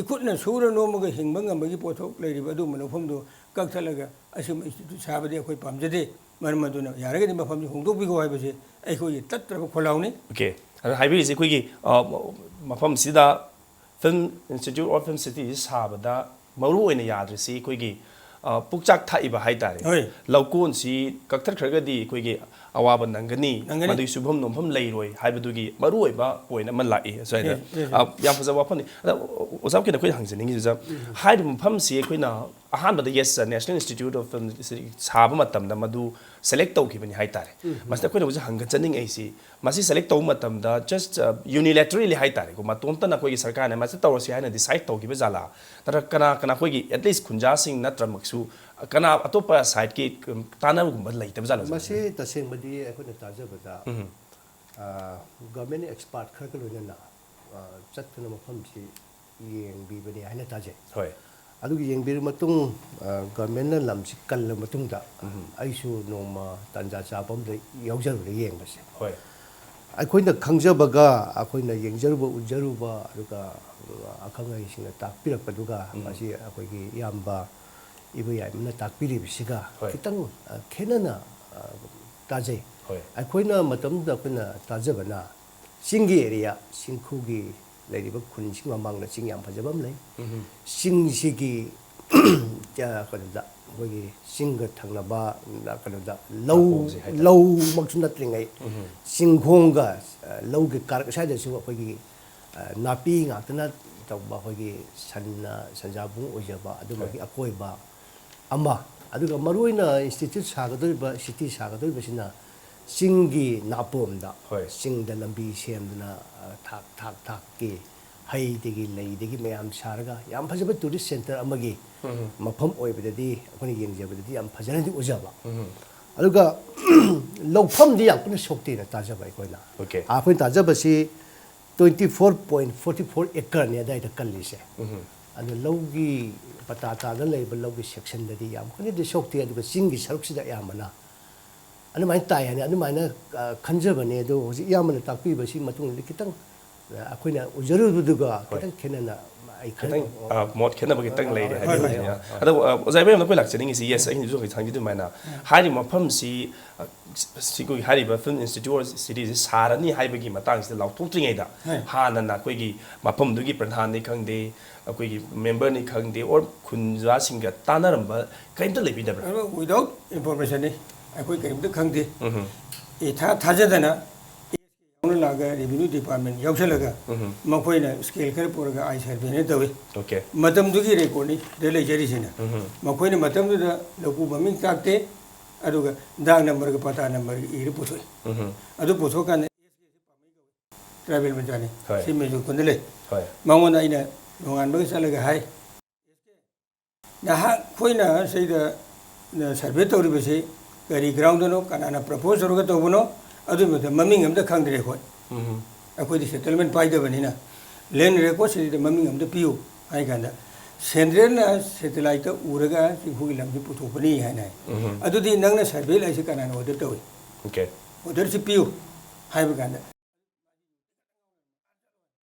ꯏꯈꯨꯠꯅ ꯁꯨꯔ ꯅꯣꯝꯃꯒ ꯍꯤꯡꯕ ꯉꯝꯕꯒꯤ ꯄꯣꯠꯊꯣꯛ ꯂꯩꯔꯤꯕ ꯑꯗꯨꯒꯨꯝꯕ ꯂꯧꯐꯝꯗꯨ ꯀꯛꯊꯠꯂꯒ ꯑꯁꯤꯒꯨꯝꯕ institute ꯁꯥꯕꯗꯤ ꯑꯩꯈꯣꯏ ꯄꯥꯝꯖꯗꯦ꯫ ꯃꯔꯝ ꯑꯗꯨꯅ ꯌꯥꯔꯒꯗꯤ ꯃꯐꯝꯁꯤ ꯍꯣꯡꯗꯣꯛꯄꯤꯈꯣ ꯍꯥꯏꯕꯁꯤ ꯑꯩꯈꯣꯏꯒꯤ ꯇꯠꯇ꯭ꯔꯕ ꯈꯣꯜꯂꯥꯎꯅꯤ꯫ ꯑꯣꯀꯦ, ꯑꯗꯣ ꯍꯥꯏꯕꯤꯔꯤꯁꯦ ꯑꯩꯈꯣꯏꯒꯤ, ꯑ, ꯃꯐꯝꯁꯤꯗ Film Institute of Film City ꯁꯥꯕꯗ ꯃꯔꯨ ꯑꯣꯏꯅ ꯌꯥꯗ꯭ꯔꯤꯁꯤ ꯑꯩꯈꯣꯏꯒꯤ, ꯑ, ꯄꯨꯛꯆꯥꯛ ꯊꯥꯛꯏꯕ ꯍꯥꯏꯇꯥꯔꯦ꯫ ꯍꯣꯏ꯫ ꯂꯧꯀꯣꯟꯁꯤ ꯀꯛꯊꯠꯈ꯭ꯔꯒꯗꯤ ꯑꯩꯈꯣꯏꯒꯤ ꯑꯋꯥꯕ ꯅꯪꯒꯅꯤ, ꯅꯪꯒꯅꯤ꯫ ꯃꯗꯨꯒꯤ ꯁꯨꯐꯝ ꯅꯣꯝꯐꯝ ꯂꯩꯔꯣꯏ ꯍꯥꯏꯕꯗꯨꯒꯤ ꯃꯔꯨ ꯑꯣꯏꯕ ꯄꯣꯏꯟ ꯑꯃ ꯂꯥꯛꯏ ꯑꯁ꯭ꯋꯥꯏꯗ꯫ Yes, yes, yes. ꯑ, ꯌꯥꯝ ꯐꯖꯕ ꯋꯥꯐꯝꯅꯤ꯫ ꯑꯗ ꯑꯣꯖꯥ ꯀꯩꯅꯣ ꯑꯩꯈꯣꯏꯅ ꯍꯪꯖꯅꯤꯡꯉꯤꯁꯤ, ꯑꯣꯖꯥ, ꯍꯥꯏꯔꯤꯕ ꯃꯐꯝꯁꯤ ꯑꯩꯈꯣꯏꯅ ꯑꯍꯥꯟꯕꯗ, yes, National Institute of Film ꯁꯤ ꯁꯥꯕ ꯃꯇꯝꯗ ꯃꯗꯨ ꯁꯦꯂꯦꯛ ꯇꯧꯈꯤꯕꯅꯤ ꯍꯥꯏꯇꯥꯔꯦ꯫ ꯃꯁꯤꯗ ꯑꯩꯈꯣꯏꯅ ꯍꯧꯖꯤꯛ ꯍꯪꯒꯠꯆꯅꯤꯡꯉꯛꯏꯁꯤ, ꯃꯁꯤ ꯁꯦꯂꯦꯛ ꯇꯧꯕ ꯃꯇꯝꯗ just, ꯑ, unilaterally ꯍꯥꯏꯇꯥꯔꯦꯀꯣ, ꯃꯇꯣꯝꯇꯅ ꯑꯩꯈꯣꯏꯒꯤ ꯁꯔꯀꯥꯔꯅ ꯃꯁꯤ ꯇꯧꯔꯁꯤ ꯍꯥꯏꯅ ꯗꯤꯁꯥꯏꯠ ꯇꯧꯈꯤꯕ ꯖꯥꯠꯂꯥ? ꯅꯠꯇ꯭ꯔꯒ ꯀꯅꯥ ꯀꯅꯥ ꯑꯩꯈꯣꯏꯒꯤ at least ꯈꯨꯟꯖꯥꯁꯤꯡ ꯅꯠꯇ꯭ꯔꯃꯛꯁꯨ ꯀꯅꯥ ꯑꯇꯣꯞꯄ ꯁꯥꯏꯠꯀꯤ, ꯎꯝ, ꯇꯥꯟꯅꯕꯒꯨꯝꯕ ꯂꯩꯇꯕ ꯖꯥꯠꯂꯥ, ꯑꯣꯖꯥ? ꯃꯁꯤ ꯇꯁꯦꯡꯕꯗꯤ ꯑꯩꯈꯣꯏꯅ ꯇꯥꯖꯕꯗ, ꯎꯝ꯫ ꯑ, ꯒꯚꯔꯟꯃꯦꯟ ꯑꯦꯛꯁꯄꯥꯔꯠ ꯈꯔꯒ ꯂꯣꯏꯅꯅ, ꯑ, ꯆꯠꯇꯨꯅ ꯃꯐꯝꯁꯤ ꯌꯦꯡꯕꯤꯕꯅꯤ ꯍꯥꯏꯅ ꯇꯥꯖꯩ꯫ ꯍꯣꯏ꯫ ꯑꯗꯨꯒꯤ ꯌꯦꯡꯕꯤꯔꯕ ꯃꯇꯨꯡ, ꯑ, ꯒꯚꯔꯟꯃꯦꯟꯅ ꯂꯝꯁꯤ ꯀꯜꯂꯕ ꯃꯇꯨꯡꯗ ꯑꯩꯁꯨ ꯅꯣꯡꯃ ꯇꯥꯟꯖꯥ ꯆꯥꯕ ꯑꯃꯗ ꯌꯥꯎꯖꯔꯨꯔꯦ ꯌꯦꯡꯕꯁꯦ꯫ ꯍꯣꯏ꯫ ꯑꯩꯈꯣꯏꯅ ꯈꯪꯖꯕꯒ ꯑꯩꯈꯣꯏꯅ ꯌꯦꯡꯖꯔꯨꯕ, ꯎꯖꯔꯨꯕ, ꯑꯗꯨꯒ ꯑꯈꯪ ꯑꯍꯩꯁꯤꯡꯅ ꯇꯥꯛꯄꯤꯔꯛꯄꯗꯨꯒ ꯃꯁꯤ ꯑꯩꯈꯣꯏꯒꯤ ꯏꯌꯥꯝꯕ ꯏꯕꯣꯌꯥꯏꯃꯅ ꯇꯥꯛꯄꯤꯔꯤꯕꯁꯤꯒ ꯍꯣꯏ꯫ ꯈꯤꯇꯪ, ꯑ, ꯈꯦꯠꯅꯅ, ꯑ, ꯇꯥꯖꯩ꯫ ꯍꯣꯏ꯫ ꯑꯩꯈꯣꯏꯅ ꯃꯇꯝꯗꯨꯗ ꯑꯩꯈꯣꯏꯅ ꯇꯥꯖꯕꯅ ꯆꯤꯡꯒꯤ ꯑꯦꯔꯤꯌꯥ, ꯆꯤꯡꯈꯨꯒꯤ ꯂꯩꯔꯤꯕ ꯈꯨꯟꯁꯤꯡ ꯃꯃꯥꯡꯗ ꯆꯤꯡ ꯌꯥꯝ ꯐꯖꯕ ꯑꯃ ꯂꯩ꯫ ꯆꯤꯡꯁꯤꯒꯤ, ꯑ, ꯀꯩꯅꯣꯗ, ꯑꯩꯈꯣꯏꯒꯤ ꯆꯤꯡꯒ ꯊꯪꯅꯕ, ꯑ, ꯀꯩꯅꯣꯗ ꯂꯧ, ꯅꯥꯄꯣꯝꯁꯦ ꯍꯥꯏꯇꯥꯔꯦ꯫ ꯂꯧꯃꯛꯁꯨ ꯅꯠꯇ꯭ꯔꯤꯉꯩ, ꯆꯤꯡꯈꯣꯡꯒ, ꯑ, ꯂꯧꯒꯤ ꯀꯥꯔꯛ ꯁ꯭ꯋꯥꯏꯗꯁꯨ ꯑꯩꯈꯣꯏꯒꯤ, ꯑ, ꯅꯥꯄꯤ ꯉꯥꯛꯇꯅ ꯇꯧꯕ, ꯑꯩꯈꯣꯏꯒꯤ ꯁꯟꯅ ꯁꯟꯖꯥꯕꯨꯡ ꯑꯣꯏꯖꯕ ꯑꯗꯨꯝꯕꯒꯤ ꯑꯀꯣꯏꯕ ꯑꯃ, ꯑꯗꯨꯒ ꯃꯔꯨꯑꯣꯏꯅ institute ꯁꯥꯒꯗꯧꯔꯤꯕ, city ꯁꯥꯒꯗꯧꯔꯤꯕꯁꯤꯅ ꯆꯤꯡꯒꯤ ꯅꯥꯄꯣꯝꯗ, ꯍꯣꯏ꯫ ꯆꯤꯡꯗ ꯂꯝꯕꯤ ꯁꯦꯝꯗꯅ, ꯑ, ꯊꯥꯛ, ꯊꯥꯛ, ꯊꯥꯛꯀꯤ ꯍꯩꯗꯒꯤ ꯂꯩꯗꯒꯤ ꯃꯌꯥꯝ ꯁꯥꯔꯒ ꯌꯥꯝ ꯐꯖꯕ tourist centre ꯑꯃꯒꯤ ꯃꯐꯝ ꯑꯣꯏꯕꯗꯗꯤ ꯑꯩꯈꯣꯏꯅ ꯌꯦꯡꯖꯕꯗꯗꯤ ꯌꯥꯝ ꯐꯖꯅꯗꯤ ꯎꯖꯕ꯫ ꯑꯗꯨꯒ ꯂꯧꯐꯝꯗꯤ ꯌꯥꯝ ꯀꯟꯅ ꯁꯣꯛꯇꯦꯅ ꯇꯥꯖꯕ ꯑꯩꯈꯣꯏꯅ꯫ Okay꯫ ꯑꯩꯈꯣꯏꯅ ꯇꯥꯖꯕꯁꯤ twenty four point forty four acreꯅꯤ ꯑꯗꯥꯏꯗ ꯀꯜꯂꯤꯁꯦ꯫ ꯑꯗꯨ ꯂꯧꯒꯤ ꯄꯇꯥ ꯇꯥꯗꯅ ꯂꯩꯕ ꯂꯧꯒꯤ sectionꯗꯗꯤ ꯌꯥꯝ ꯀꯟꯅꯗꯤ ꯁꯣꯛꯇꯦ, ꯑꯗꯨꯒ ꯆꯤꯡꯒꯤ ꯁꯔꯨꯛꯁꯤꯗ ꯑꯌꯥꯝꯕꯅ ꯑꯗꯨꯃꯥꯏꯅ ꯇꯥꯏ ꯍꯥꯏꯅ ꯑꯗꯨꯃꯥꯏꯅ, ꯑ, ꯈꯟꯖꯕꯅꯦ꯫ ꯑꯗꯣ ꯍꯧꯖꯤꯛ ꯏꯌꯥꯝꯕꯅ ꯇꯥꯛꯄꯤꯕꯁꯤ ꯃꯇꯨꯡꯗꯗꯤ ꯈꯤꯇꯪ ꯑꯩꯈꯣꯏꯅ ꯎꯖꯔꯨꯕꯗꯨꯒ ꯈꯤꯇꯪ ꯈꯦꯠꯅꯅ ꯑꯩ ꯈꯔ ꯈꯤꯇꯪ, ꯑ, ꯃꯣꯠ ꯈꯦꯠꯅꯕ ꯈꯤꯇꯪ ꯂꯩꯔꯦ ꯍꯣꯏ, ꯍꯥꯏꯕꯤꯕꯅꯦ꯫ ꯍꯣꯏ, ꯍꯣꯏ꯫ ꯑꯗꯣ, ꯑ, ꯑꯣꯖꯥ ꯏꯕꯣꯌꯥꯝꯅ ꯑꯩꯈꯣꯏ ꯂꯥꯛꯆꯅꯤꯡꯉꯤꯁꯤ, yes, ꯑꯩꯅꯁꯨ ꯍꯧꯖꯤꯛ ꯍꯥꯏꯕꯤꯗꯨ ꯑꯗꯨꯃꯥꯏꯅ ꯍꯥꯏꯔꯤꯕ ꯃꯐꯝꯁꯤ, ꯑ, ꯁꯤ ꯑꯩꯈꯣꯏꯒꯤ ꯍꯥꯏꯔꯤꯕ ꯐꯤꯜꯝ ꯏꯟꯁꯇꯤꯇ꯭ꯌꯨꯠ ꯁꯤꯇꯤꯁꯤ ꯁꯥꯔꯅꯤ ꯍꯥꯏꯕꯒꯤ ꯃꯇꯥꯡꯁꯤꯗ ꯂꯥꯎꯊꯣꯛꯇ꯭ꯔꯤꯉꯩꯗ ꯍꯣꯏ꯫ ꯍꯥꯟꯅꯅ ꯑꯩꯈꯣꯏꯒꯤ ꯃꯐꯝꯗꯨꯒꯤ ꯄ꯭ꯔꯙꯥꯟꯅꯤ ꯈꯪꯗꯦ, ꯑꯩꯈꯣꯏꯒꯤ ꯃꯦꯝꯕꯔꯅꯤ ꯈꯪꯗꯦ, or ꯈꯨꯟꯖꯥꯁꯤꯡꯒ ꯇꯥꯟꯅꯔꯝꯕ ꯀꯔꯤꯝꯇ ꯂꯩꯕꯤꯗꯕ꯭ꯔꯥ? ꯑꯗꯨ without informationꯅꯤ꯫ ꯑꯩꯈꯣꯏ ꯀꯔꯤꯝꯇ ꯈꯪꯗꯦ꯫ ꯎꯝ꯫ ꯏꯊꯥ ꯊꯥꯖꯗꯅ ꯌꯥꯎꯅ ꯂꯥꯛꯑꯒ revenue department ꯌꯥꯎꯁꯜꯂꯒ ꯎꯝ꯫ ꯃꯈꯣꯏꯅ scale ꯈꯔ ꯄꯨꯔꯒ ꯑꯩ surveyꯅ ꯇꯧꯏ꯫ Okay꯫ ꯃꯇꯝꯗꯨꯒꯤ recordꯅꯤ ꯁꯤꯗ ꯂꯩꯖꯔꯤꯁꯤꯅ꯫ ꯎꯝ꯫ ꯃꯈꯣꯏꯅ ꯃꯇꯝꯗꯨꯗ ꯂꯧꯕꯨꯛ ꯃꯃꯤꯡ ꯇꯥꯛꯇꯦ, ꯑꯗꯨꯒ ꯗꯥꯛ ꯅꯝꯕꯔꯒ ꯄꯇꯥ ꯅꯝꯕꯔꯒ ꯏꯔ ꯄꯨꯊꯣꯛꯏ꯫ ꯎꯝ꯫ ꯑꯗꯨ ꯄꯨꯊꯣꯛꯀꯥꯟꯗ tribal ꯃꯆꯥꯅꯤ꯫ ꯍꯣꯏ꯫ ꯁꯤ ꯃꯦꯖꯨꯔ ꯈꯨꯟꯗ ꯂꯩ꯫ ꯍꯣꯏ꯫ ꯃꯉꯣꯟꯗ ꯑꯩꯅ ꯅꯣꯡꯉꯥꯟꯕꯒ ꯆꯠꯂꯒ ꯍꯥꯏ, "ꯅꯍꯥꯛ ꯑꯩꯈꯣꯏꯅ ꯁꯤꯗ, ꯑ, survey ꯇꯧꯔꯤꯕꯁꯤ ꯀꯔꯤ groundꯗꯅꯣ, ꯀꯅꯥꯅ propose ꯇꯧꯔꯒ ꯇꯧꯕꯅꯣ, ꯑꯗꯨꯒꯤ ꯃꯊꯛꯇ ꯃꯃꯤꯡ ꯑꯝꯇ ꯈꯪꯗ꯭ꯔꯦ ꯑꯩꯈꯣꯏ꯫ ꯎꯝ꯫ ꯑꯩꯈꯣꯏꯗꯤ settlement ꯄꯥꯏꯗꯕꯅꯤꯅ land recordꯁꯤꯗ ꯃꯃꯤꯡ ꯑꯝꯇ ꯄꯤꯌꯨ" ꯍꯥꯏ ꯀꯥꯟꯗ, "Centralꯅ satelliteꯇ ꯎꯔꯒ ꯆꯤꯡꯈꯨꯒꯤ ꯂꯝꯁꯤ ꯄꯨꯊꯣꯛꯄꯅꯤ" ꯍꯥꯏꯅ ꯍꯥꯏ꯫ ꯎꯝ꯫ "ꯑꯗꯨꯗꯤ ꯅꯪꯅ survey ꯂꯥꯛꯏꯁꯤ ꯀꯅꯥꯅ order ꯇꯧꯏ? Okay꯫ Orderꯁꯤ ꯄꯤꯌꯨ" ꯍꯥꯏꯕ ꯀꯥꯟꯗ,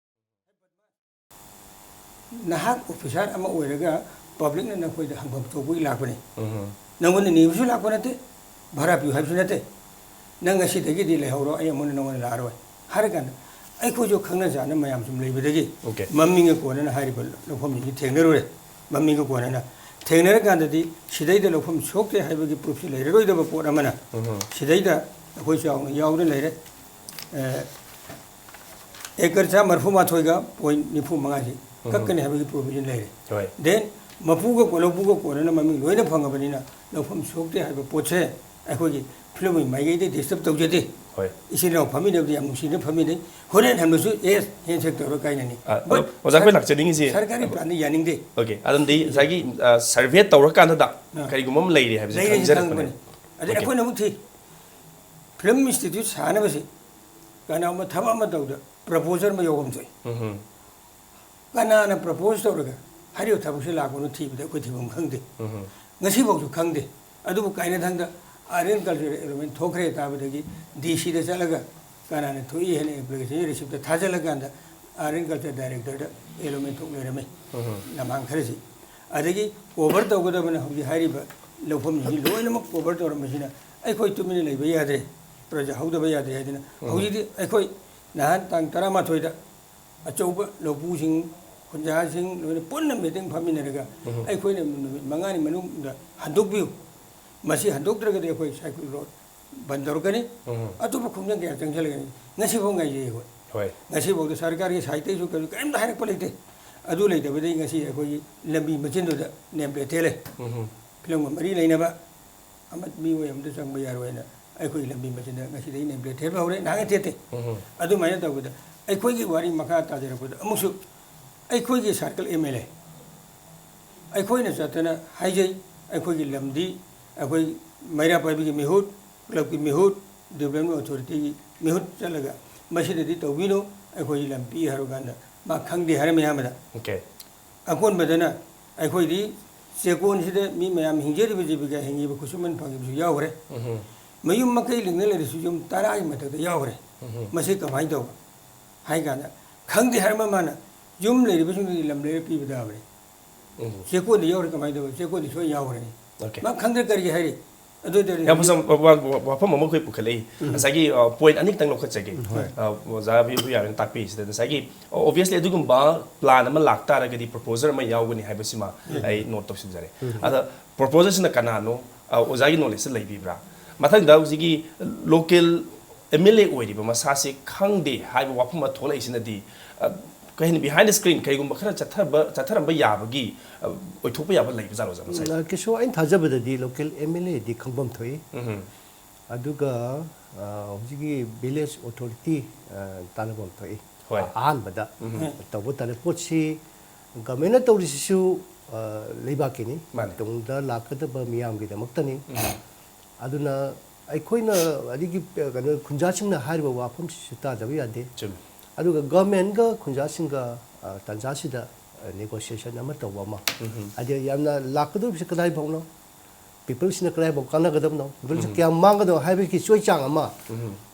"ꯅꯍꯥꯛ officer ꯑꯃ ꯑꯣꯏꯔꯒ publicꯅ ꯅꯈꯣꯏꯗ ꯍꯪꯐꯝ ꯊꯣꯛꯄꯒꯤ ꯂꯥꯛꯄꯅꯤ꯫ ꯎꯝ꯫ ꯅꯪꯉꯣꯟꯗ ꯅꯤꯕꯁꯨ ꯂꯥꯛꯄ ꯅꯠꯇꯦ, ꯚꯔꯥ ꯄꯤꯌꯨ ꯍꯥꯏꯕꯁꯨ ꯅꯠꯇꯦ꯫ ꯅꯪ ꯉꯁꯤꯗꯒꯤꯗꯤ ꯂꯩꯍꯧꯔꯣ, ꯑꯩ ꯑꯃꯨꯛ ꯅꯪꯉꯣꯟꯗ ꯂꯥꯛꯑꯔꯣꯏ" ꯍꯥꯏꯔ ꯀꯥꯟꯗ, ꯑꯩꯈꯣꯏꯁꯨ ꯈꯪꯅ ꯆꯥꯟꯅ ꯃꯌꯥꯝ ꯁꯨꯝ ꯂꯩꯕꯗꯒꯤ Okay꯫ ꯃꯃꯤꯡꯒ ꯀꯣꯟꯅꯅ ꯍꯥꯏꯔꯤꯕ ꯂꯧꯐꯝꯁꯤꯡꯁꯤ ꯊꯦꯡꯅꯔꯨꯔꯦ꯫ ꯃꯃꯤꯡꯒ ꯀꯣꯟꯅꯅ ꯊꯦꯡꯅꯔꯀꯥꯟꯗꯗꯤ ꯁꯤꯗꯩꯗ ꯂꯧꯐꯝ ꯁꯣꯛꯇꯦ ꯍꯥꯏꯕꯒꯤ proofꯁꯤ ꯂꯩꯔꯔꯣꯏꯗꯕ ꯄꯣꯠ ꯑꯃꯅ ꯎꯝ꯫ ꯁꯤꯗꯩꯗ ꯑꯩꯈꯣꯏꯁꯨ ꯌꯥꯎꯅ, ꯌꯥꯎꯅ ꯂꯩꯔꯦ꯫ ꯑꯦ, acre ꯆꯥꯝꯃ ꯃꯔꯤꯐꯨ ꯃꯥꯊꯣꯏꯒ point ꯅꯤꯐꯨ ꯃꯉꯥꯁꯤ ꯎꯝ꯫ ꯀꯛꯀꯅꯤ ꯍꯥꯏꯕꯒꯤ provision ꯂꯩꯔꯦ꯫ ꯍꯣꯏ꯫ Then ꯃꯄꯨꯒ ꯀꯣ-, ꯂꯧꯕꯨꯒ ꯀꯣꯟꯅꯅ ꯃꯃꯤꯡ ꯂꯣꯏꯅ ꯐꯪꯉꯕꯅꯤꯅ ꯂꯧꯐꯝ ꯁꯣꯛꯇꯦ ꯍꯥꯏꯕ ꯄꯣꯠꯁꯦ ꯑꯩꯈꯣꯏꯒꯤ ꯐꯤꯂꯝꯒꯤ ꯃꯥꯏꯀꯩꯗ disturb ꯇꯧꯖꯗꯦ꯫ ꯍꯣꯏ꯫ ꯏꯆꯤꯜ ꯏꯅꯥꯎ ꯐꯝꯃꯤꯟꯅꯕꯗꯤ ꯌꯥꯝ ꯅꯨꯡꯁꯤꯅ ꯐꯝꯃꯤꯟꯅꯩ꯫ ꯍꯣꯔꯦꯟ ꯍꯟꯕꯁꯨ, "Yes, handshake ꯇꯧꯔ ꯀꯥꯏꯅꯅꯤ"꯫ ꯑ, But ꯑꯗꯣ ꯑꯣꯖꯥ, ꯑꯩꯈꯣꯏ ꯁꯔ-, ꯂꯥꯛꯆꯅꯤꯡꯉꯤꯁꯤ, ꯁꯔꯀꯥꯔꯒꯤ planꯗ ꯌꯥꯅꯤꯡꯗꯦ꯫ Okay, ꯑꯗꯝꯗꯤ ꯉꯁꯥꯏꯒꯤ, ꯑ, survey ꯇꯧꯔꯀꯥꯟꯗꯗ ꯑꯥ꯫ ꯀꯔꯤꯒꯨꯝꯕ ꯑꯃ ꯂꯩꯔꯦ ꯍꯥꯏꯕꯁꯦ ꯂꯩꯔꯦ ꯍꯥꯏꯁꯦ ꯈꯪꯖꯔꯛꯄꯅꯦ꯫ ꯈꯪꯕꯅꯤ꯫ ꯑꯗꯩ Okay꯫ ꯑꯩꯈꯣꯏꯅ ꯑꯃꯨꯛ ꯊꯤ꯫ ꯐꯤꯂꯝ ꯏꯟꯁꯇꯤꯇ꯭ꯌꯨꯠ ꯁꯥꯅꯕꯁꯤ ꯀꯅꯥꯒꯨꯝꯕ ꯊꯕꯛ ꯑꯃ ꯇꯧꯕꯗ proposer ꯑꯃ ꯌꯥꯎꯐꯝ ꯊꯣꯛꯏ꯫ ꯎꯝ꯫ ꯀꯅꯥꯅ propose ꯇꯧꯔꯒ ꯍꯥꯏꯔꯤꯕ ꯊꯕꯛꯁꯤ ꯂꯥꯛꯄꯅꯣ ꯊꯤꯕꯗ ꯑꯩꯈꯣꯏ ꯊꯤꯐꯝ ꯈꯪꯗꯦ꯫ ꯎꯝ꯫ ꯉꯁꯤꯐꯥꯎꯁꯨ ꯈꯪꯗꯦ꯫ ꯑꯗꯨꯕꯨ ꯀꯥꯏꯅꯊꯪꯗ Art and Culture Development ꯊꯣꯛꯈ꯭ꯔꯦ ꯇꯥꯕꯗꯒꯤ ꯗꯤ ꯁꯤꯗ ꯆꯠꯂꯒ ꯀꯅꯥꯅ ꯊꯣꯛꯏ ꯍꯥꯏꯅ application receipt ꯊꯥꯖꯤꯜꯂꯀꯥꯟꯗ art and culture ꯗꯥꯏꯔꯦꯛꯇꯔꯗ ꯑꯦꯂꯣꯠꯃꯦꯟ ꯊꯣꯛ ꯂꯩꯔꯝꯃꯤ꯫ ꯂꯝꯍꯥꯡ ꯈꯔꯁꯤ꯫ ꯑꯗꯒꯤ ꯀꯣꯚꯔ ꯇꯧꯒꯗꯕꯅ ꯍꯧꯖꯤꯛ ꯍꯥꯏꯔꯤꯕ ꯂꯧꯐꯝꯁꯤꯡꯁꯤ ꯂꯣꯏꯅꯃꯛ ꯀꯣꯚꯔ ꯇꯧꯔꯝꯕꯁꯤꯅ ꯑꯩꯈꯣꯏ ꯇꯨꯃꯤꯟꯅ ꯂꯩꯕ ꯌꯥꯗ꯭ꯔꯦ, ꯄ꯭ꯔꯖꯥ ꯍꯧꯗꯕ ꯌꯥꯗ꯭ꯔꯦ ꯍꯥꯏꯗꯅ ꯍꯧꯖꯤꯛꯇꯤ ꯑꯩꯈꯣꯏ ꯅꯍꯥꯟ ꯇꯥꯡ ꯇꯔꯥꯃꯥꯊꯣꯏꯗ ꯑꯆꯧꯕ ꯂꯧꯄꯨꯁꯤꯡ, ꯈꯨꯟꯖꯥꯁꯤꯡ ꯂꯣꯏꯅ ꯄꯨꯟꯅ ꯃꯤꯇꯤꯡ ꯐꯝꯃꯤꯟꯅꯔꯒ ꯑꯩꯈꯣꯏꯅ ꯅꯨꯃꯤꯠ ꯃꯉꯥꯅꯤ ꯃꯅꯨꯡꯗ ꯍꯟꯗꯣꯛꯄꯤꯌꯨ, ꯃꯁꯤ ꯍꯟꯗꯣꯛꯇ꯭ꯔꯒꯗꯤ ꯑꯩꯈꯣꯏ ꯁꯥꯏꯀꯨꯜ ꯔꯣꯗ ꯕꯟ ꯇꯧꯔꯛꯀꯅꯤ꯫ ꯑꯇꯣꯞꯄ ꯈꯣꯡꯖꯪ ꯀꯌꯥ ꯆꯪꯁꯤꯜꯂꯛꯀꯅꯤ꯫ ꯉꯁꯤꯐꯥꯎ ꯉꯥꯏꯖꯩ ꯑꯩꯈꯣꯏ꯫ ꯍꯣꯏ꯫ ꯉꯁꯤꯐꯥꯎꯗ ꯁꯔꯀꯥꯔꯒꯤ ꯁꯥꯏꯠꯇꯒꯤꯁꯨ ꯀꯔꯤ-, ꯀꯔꯤꯝꯇ ꯍꯥꯏꯔꯛꯄ ꯂꯩꯇꯦ꯫ ꯑꯗꯨ ꯂꯩꯇꯕꯗꯒꯤ ꯉꯁꯤ ꯑꯩꯈꯣꯏꯒꯤ ꯂꯝꯕꯤ ꯃꯆꯤꯟꯗꯨꯗ ꯅꯦꯝ ꯄ꯭ꯂꯦꯠ ꯊꯦꯠꯂꯦ꯫ ꯐꯤꯂꯝꯒ ꯃꯔꯤ ꯂꯩꯅꯕ ꯑꯃ ꯃꯤꯑꯣꯏ ꯑꯃꯗ ꯆꯪꯕ ꯌꯥꯔꯣꯏꯅ ꯑꯩꯈꯣꯏꯒꯤ ꯂꯝꯕꯤ ꯃꯆꯤꯟꯗ ꯉꯁꯤꯗꯒꯤ ꯅꯦꯝ ꯄ꯭ꯂꯦꯠ ꯊꯦꯠꯄ ꯍꯧꯔꯦ꯫ ꯅꯍꯥꯟꯒꯩ ꯊꯦꯠꯇꯦ꯫ ꯑꯗꯨꯃꯥꯏꯅ ꯇꯧꯕꯗ ꯑꯩꯈꯣꯏꯒꯤ ꯋꯥꯔꯤ ꯃꯈꯥ ꯇꯥꯖꯔꯛꯄꯗ ꯑꯃꯨꯛꯁꯨ ꯑꯩꯈꯣꯏꯒꯤ ꯁꯥꯔꯀꯜ ꯑꯦꯝ ꯑꯦꯜ ꯑꯦ ꯑꯩꯈꯣꯏꯅ ꯆꯠꯇꯅ ꯍꯥꯏꯖꯩ, ꯑꯩꯈꯣꯏꯒꯤ ꯂꯝꯗꯤ ꯑꯩꯈꯣꯏ ꯃꯩꯔꯥ ꯄꯥꯏꯕꯤꯒꯤ ꯃꯤꯍꯨꯠ, ꯀ꯭ꯂꯕꯀꯤ ꯃꯤꯍꯨꯠ, ꯗꯤꯕ꯭ꯂꯞꯃꯦꯟ ꯑꯣꯊꯣꯔꯤꯇꯤꯒꯤ ꯃꯤꯍꯨꯠ ꯆꯠꯂꯒ ꯃꯁꯤꯗꯗꯤ ꯇꯧꯕꯤꯅꯨ, ꯑꯩꯈꯣꯏꯒꯤ ꯂꯝ ꯄꯤ ꯍꯥꯏꯔꯀꯥꯟꯗ ꯃꯥ ꯈꯪꯗꯦ ꯍꯥꯏꯔꯝꯃꯤ ꯑꯍꯥꯟꯕꯗ꯫ ꯑꯣꯀꯦ꯫ ꯑꯀꯣꯟꯕꯗꯅ ꯑꯩꯈꯣꯏꯗꯤ ꯆꯦꯛꯀꯣꯟꯁꯤꯗ ꯃꯤ ꯃꯌꯥꯝ ꯍꯤꯡꯖꯔꯤꯕ ꯖꯤꯕꯤꯀꯥ ꯍꯤꯡꯉꯤꯕ ꯈꯨꯠꯁꯨꯃꯟ ꯐꯪꯉꯤꯕꯁꯨ ꯌꯥꯎꯈ꯭ꯔꯦ꯫ ꯃꯌꯨꯝ ꯃꯈꯩ ꯂꯤꯡꯅ ꯂꯩꯔꯁꯨ ꯌꯨꯝ ꯇꯔꯥꯒꯤ ꯃꯊꯛꯇ ꯌꯥꯎꯈ꯭ꯔꯦ꯫ ꯃꯁꯤ ꯀꯃꯥꯏꯅ ꯇꯧꯕ? ꯍꯥꯏ ꯀꯥꯟꯗ ꯈꯪꯗꯦ ꯍꯥꯏꯔꯝꯕ ꯃꯥꯅ ꯌꯨꯝ ꯂꯩꯔꯤꯕꯁꯤꯡꯗꯨꯒꯤ ꯂꯝ ꯂꯩꯔ ꯄꯤꯕ ꯇꯥꯕꯅꯤ꯫ ꯎꯝ꯫ ꯆꯦꯛꯀꯣꯟꯗ ꯌꯥꯎꯔꯦ ꯀꯃꯥꯏꯅ ꯇꯧꯕ? ꯆꯦꯛꯀꯣꯟꯗ ꯁꯣꯏ ꯌꯥꯎꯈ꯭ꯔꯅꯤ꯫ ꯑꯣꯀꯦ꯫ ꯃꯥ ꯈꯪꯗ꯭ꯔꯦ ꯀꯔꯤꯒꯤ ꯍꯥꯏꯔꯤ? ꯑꯗꯨ ꯑꯣꯏꯇꯥꯔꯗꯤ ꯌꯥꯝ ꯐꯖꯕ ꯋꯥ-, ꯋꯥ-, ꯋꯥꯐꯝ ꯑꯃ ꯑꯩꯈꯣꯏ ꯄꯨꯈꯠꯂꯛꯏ꯫ ꯎꯝ꯫ ꯉꯁꯥꯏꯒꯤ, ꯑ, ꯄꯣꯏꯟꯠ ꯑꯅꯤꯇꯪ ꯂꯧꯈꯠꯆꯒꯦ꯫ ꯎꯝ, ꯍꯣꯏ꯫ ꯑ, ꯑꯣꯖꯥ ꯚꯤ-, ꯚꯤ ꯑꯥꯔ ꯇꯥꯛꯄꯤꯔꯤꯁꯤꯗ ꯉꯁꯥꯏꯒꯤ, ꯑꯣ, ꯑꯣꯕꯤꯌꯁꯂꯤ ꯑꯗꯨꯒꯨꯝꯕ ꯄ꯭ꯂꯥꯟ ꯑꯃ ꯂꯥꯛꯇꯥꯔꯒꯗꯤ ꯄ꯭ꯔꯣꯄꯣꯖꯔ ꯑꯃ ꯌꯥꯎꯒꯅꯤ ꯍꯥꯏꯕꯁꯤꯃ ꯎꯝ꯫ ꯑꯩ ꯅꯣꯠ ꯇꯧꯁꯤꯟꯖꯔꯦ꯫ ꯎꯝ꯫ ꯑꯗ ꯄ꯭ꯔꯣꯄꯣꯖꯔꯁꯤꯅ ꯀꯅꯥꯅꯣ? ꯑ, ꯑꯣꯖꯥꯒꯤ ꯅꯣꯂꯦꯖꯇ ꯂꯩꯕꯤꯕ꯭ꯔꯥ? ꯃꯊꯪꯗ ꯍꯧꯖꯤꯛꯀꯤ ꯂꯣꯀꯦꯜ ꯑꯦꯝ ꯑꯦꯜ ꯑꯦ ꯑꯣꯏꯔꯤꯕ ꯃꯁꯥꯁꯤ ꯈꯪꯗꯦ ꯍꯥꯏꯕ ꯋꯥꯐꯝ ꯑꯃ ꯊꯣꯛꯂꯛꯏꯁꯤꯅꯗꯤ, ꯑ, ꯀꯩ ꯍꯥꯏꯅꯤ, ꯕꯤꯍꯥꯏꯟ ꯗ ꯁ꯭ꯀ꯭ꯔꯤꯟ ꯀꯩꯒꯨꯝꯕ ꯈꯔ ꯆꯠꯊꯕ, ꯆꯠꯊꯔꯝꯕ ꯌꯥꯕꯒꯤ, ꯑ, ꯑꯣꯏꯊꯣꯛꯄ ꯌꯥꯕ ꯂꯩꯕꯖꯥꯠꯂꯣ, ꯑꯣꯖꯥ, ꯉꯁꯥꯏ? ꯎꯝ, ꯀꯩꯁꯨ ꯑꯩꯅ ꯊꯥꯖꯕꯗꯗꯤ ꯂꯣꯀꯦꯜ ꯑꯦꯝ ꯑꯦꯜ ꯑꯦꯗꯤ ꯈꯪꯐꯝ ꯊꯣꯛꯏ꯫ ꯎꯝ꯫ ꯑꯗꯨꯒ, ꯑ, ꯍꯧꯖꯤꯛꯀꯤ ꯚꯤꯂꯦꯖ ꯑꯣꯊꯣꯔꯤꯇꯤ, ꯑ, ꯇꯥꯟꯅꯐꯝ ꯊꯣꯛꯏ꯫ ꯍꯣꯏ꯫ ꯑꯍꯥꯟꯕꯗ ꯎꯝ꯫ ꯇꯧꯕ ꯇꯥꯔꯦ꯫ ꯄꯣꯠꯁꯤ ꯒꯃꯦꯟꯅ ꯇꯧꯔꯤꯁꯤꯁꯨ, ꯑ, ꯂꯩꯕꯥꯛꯀꯤꯅꯤ꯫ ꯃꯥꯅꯤ꯫ ꯇꯨꯡꯗ ꯂꯥꯛꯀꯗꯕ ꯃꯤꯌꯥꯝꯒꯤꯗꯃꯛꯇꯅꯤ꯫ ꯎꯝ꯫ ꯑꯗꯨꯅ ꯑꯩꯈꯣꯏꯅ ꯑꯗꯒꯤ, ꯑ, ꯀꯩꯅꯣ, ꯈꯨꯟꯖꯥꯁꯤꯡꯅ ꯍꯥꯏꯔꯤꯕ ꯋꯥꯐꯝꯁꯤꯁꯨ ꯇꯥꯗꯕ ꯌꯥꯗꯦ꯫ ꯆꯨꯝꯃꯤ꯫ ꯑꯗꯨꯒ ꯒꯃꯦꯟꯒ ꯈꯨꯟꯖꯥꯁꯤꯡꯒ, ꯑ, ꯇꯥꯟꯖꯥꯁꯤꯗ, ꯑ, ꯅꯦꯒꯣꯁꯤꯌꯦꯁꯟ ꯑꯃ ꯇꯧꯕ ꯑꯃ꯫ ꯎꯝ꯫ ꯍꯥꯏꯗꯤ ꯌꯥꯝꯅ ꯂꯥꯛꯀꯗꯧꯔꯤꯕꯁꯤ ꯀꯗꯥꯏ ꯐꯥꯎꯅꯣ? ꯄꯤꯄꯜꯁꯤꯅ ꯀꯗꯥꯏꯐꯥꯎ ꯀꯥꯟꯅꯒꯗꯕꯅꯣ, ꯄꯤꯄꯜꯁꯤ ꯀꯌꯥꯝ ꯃꯥꯡꯒꯗꯕꯅꯣ ꯍꯥꯏꯕꯒꯤ ꯆꯣꯏ ꯆꯥꯡ ꯑꯃ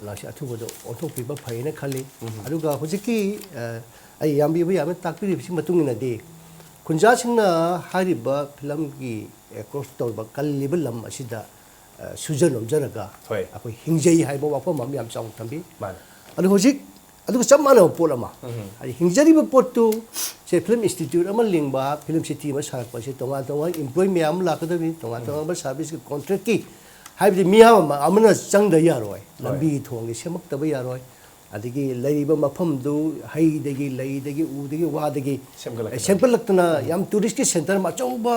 ꯂꯥꯛꯁꯤ ꯑꯊꯨꯕꯗ ꯑꯣꯟꯊꯣꯛꯄꯤꯕ ꯐꯩꯅ ꯈꯜꯂꯤ꯫ ꯑꯗꯨꯒ ꯍꯧꯖꯤꯛꯀꯤ, ꯑ, ꯑꯩ ꯌꯥꯝꯕꯤꯕ ꯌꯥꯝꯅ ꯇꯥꯛꯄꯤꯔꯤꯕꯁꯤ ꯃꯇꯨꯡ ꯏꯟꯅꯗꯤ, ꯈꯨꯟꯖꯥꯁꯤꯡꯅ ꯍꯥꯏꯔꯤꯕ ꯐꯤꯂꯝꯒꯤ ꯑꯦꯀ꯭ꯔꯣꯁ ꯇꯧꯔꯤꯕ ꯀꯜꯂꯤꯕ ꯂꯝ ꯑꯁꯤꯗ, ꯑ, ꯁꯨꯖ ꯅꯣꯝꯖꯔꯒ ꯍꯣꯏ꯫ ꯑꯩꯈꯣꯏ ꯍꯤꯡꯖꯩ ꯍꯥꯏꯕ ꯋꯥꯐꯝ ꯑꯃ ꯌꯥꯝ ꯆꯥꯎꯅ ꯊꯝꯕꯤ꯫ ꯃꯥꯅꯦ꯫ ꯑꯗꯨ ꯍꯧꯖꯤꯛ ꯑꯗꯨꯒ ꯆꯞ ꯃꯥꯟꯅꯕ ꯄꯣꯠ ꯑꯃ, ꯍꯥꯏꯗꯤ ꯍꯤꯡꯖꯔꯤꯕ ꯄꯣꯠꯇꯨ, ꯁꯦ, ꯐꯤꯂꯝ ꯏꯟꯁꯇꯤꯇ꯭ꯌꯨꯠ ꯑꯃ ꯂꯤꯡꯕ, ꯐꯤꯂꯝ ꯁꯤꯇꯤ ꯑꯃ ꯁꯥꯔꯛꯄꯁꯦ ꯇꯣꯉꯥꯟ ꯇꯣꯉꯥꯟꯕ ꯏꯝꯄ꯭ꯂꯣꯏ ꯃꯌꯥꯝ ꯑꯃ ꯂꯥꯛꯀꯗꯕꯅꯤ, ꯇꯣꯉꯥꯟ ꯇꯣꯉꯥꯟꯕ ꯁꯥꯔꯚꯤꯁꯀꯤ ꯀꯣꯟꯇ꯭ꯔꯦꯛꯀꯤ, ꯍꯥꯏꯕꯗꯤ ꯃꯤꯌꯥꯝ ꯑꯃ ꯑꯃꯅ ꯆꯪꯗ ꯌꯥꯔꯣꯏ, ꯍꯣꯏ꯫ ꯂꯝꯕꯤꯒꯤ ꯊꯣꯡꯒꯤ ꯁꯦꯝꯃꯛꯇꯕ ꯌꯥꯔꯣꯏ, ꯑꯗꯒꯤ ꯂꯩꯔꯤꯕ ꯃꯐꯝꯗꯨ ꯍꯩꯗꯒꯤ, ꯂꯩꯗꯒꯤ, ꯎꯗꯒꯤ, ꯋꯥꯗꯒꯤ ꯁꯦꯝꯒꯠꯂꯛꯀꯗꯕꯅꯤ꯫ ꯁꯦꯝꯒꯠꯂꯛꯇꯅ ꯌꯥꯝ ꯇꯨꯔꯤꯁꯀꯤ ꯁꯦꯟꯇꯔ ꯑꯃ ꯑꯆꯧꯕ,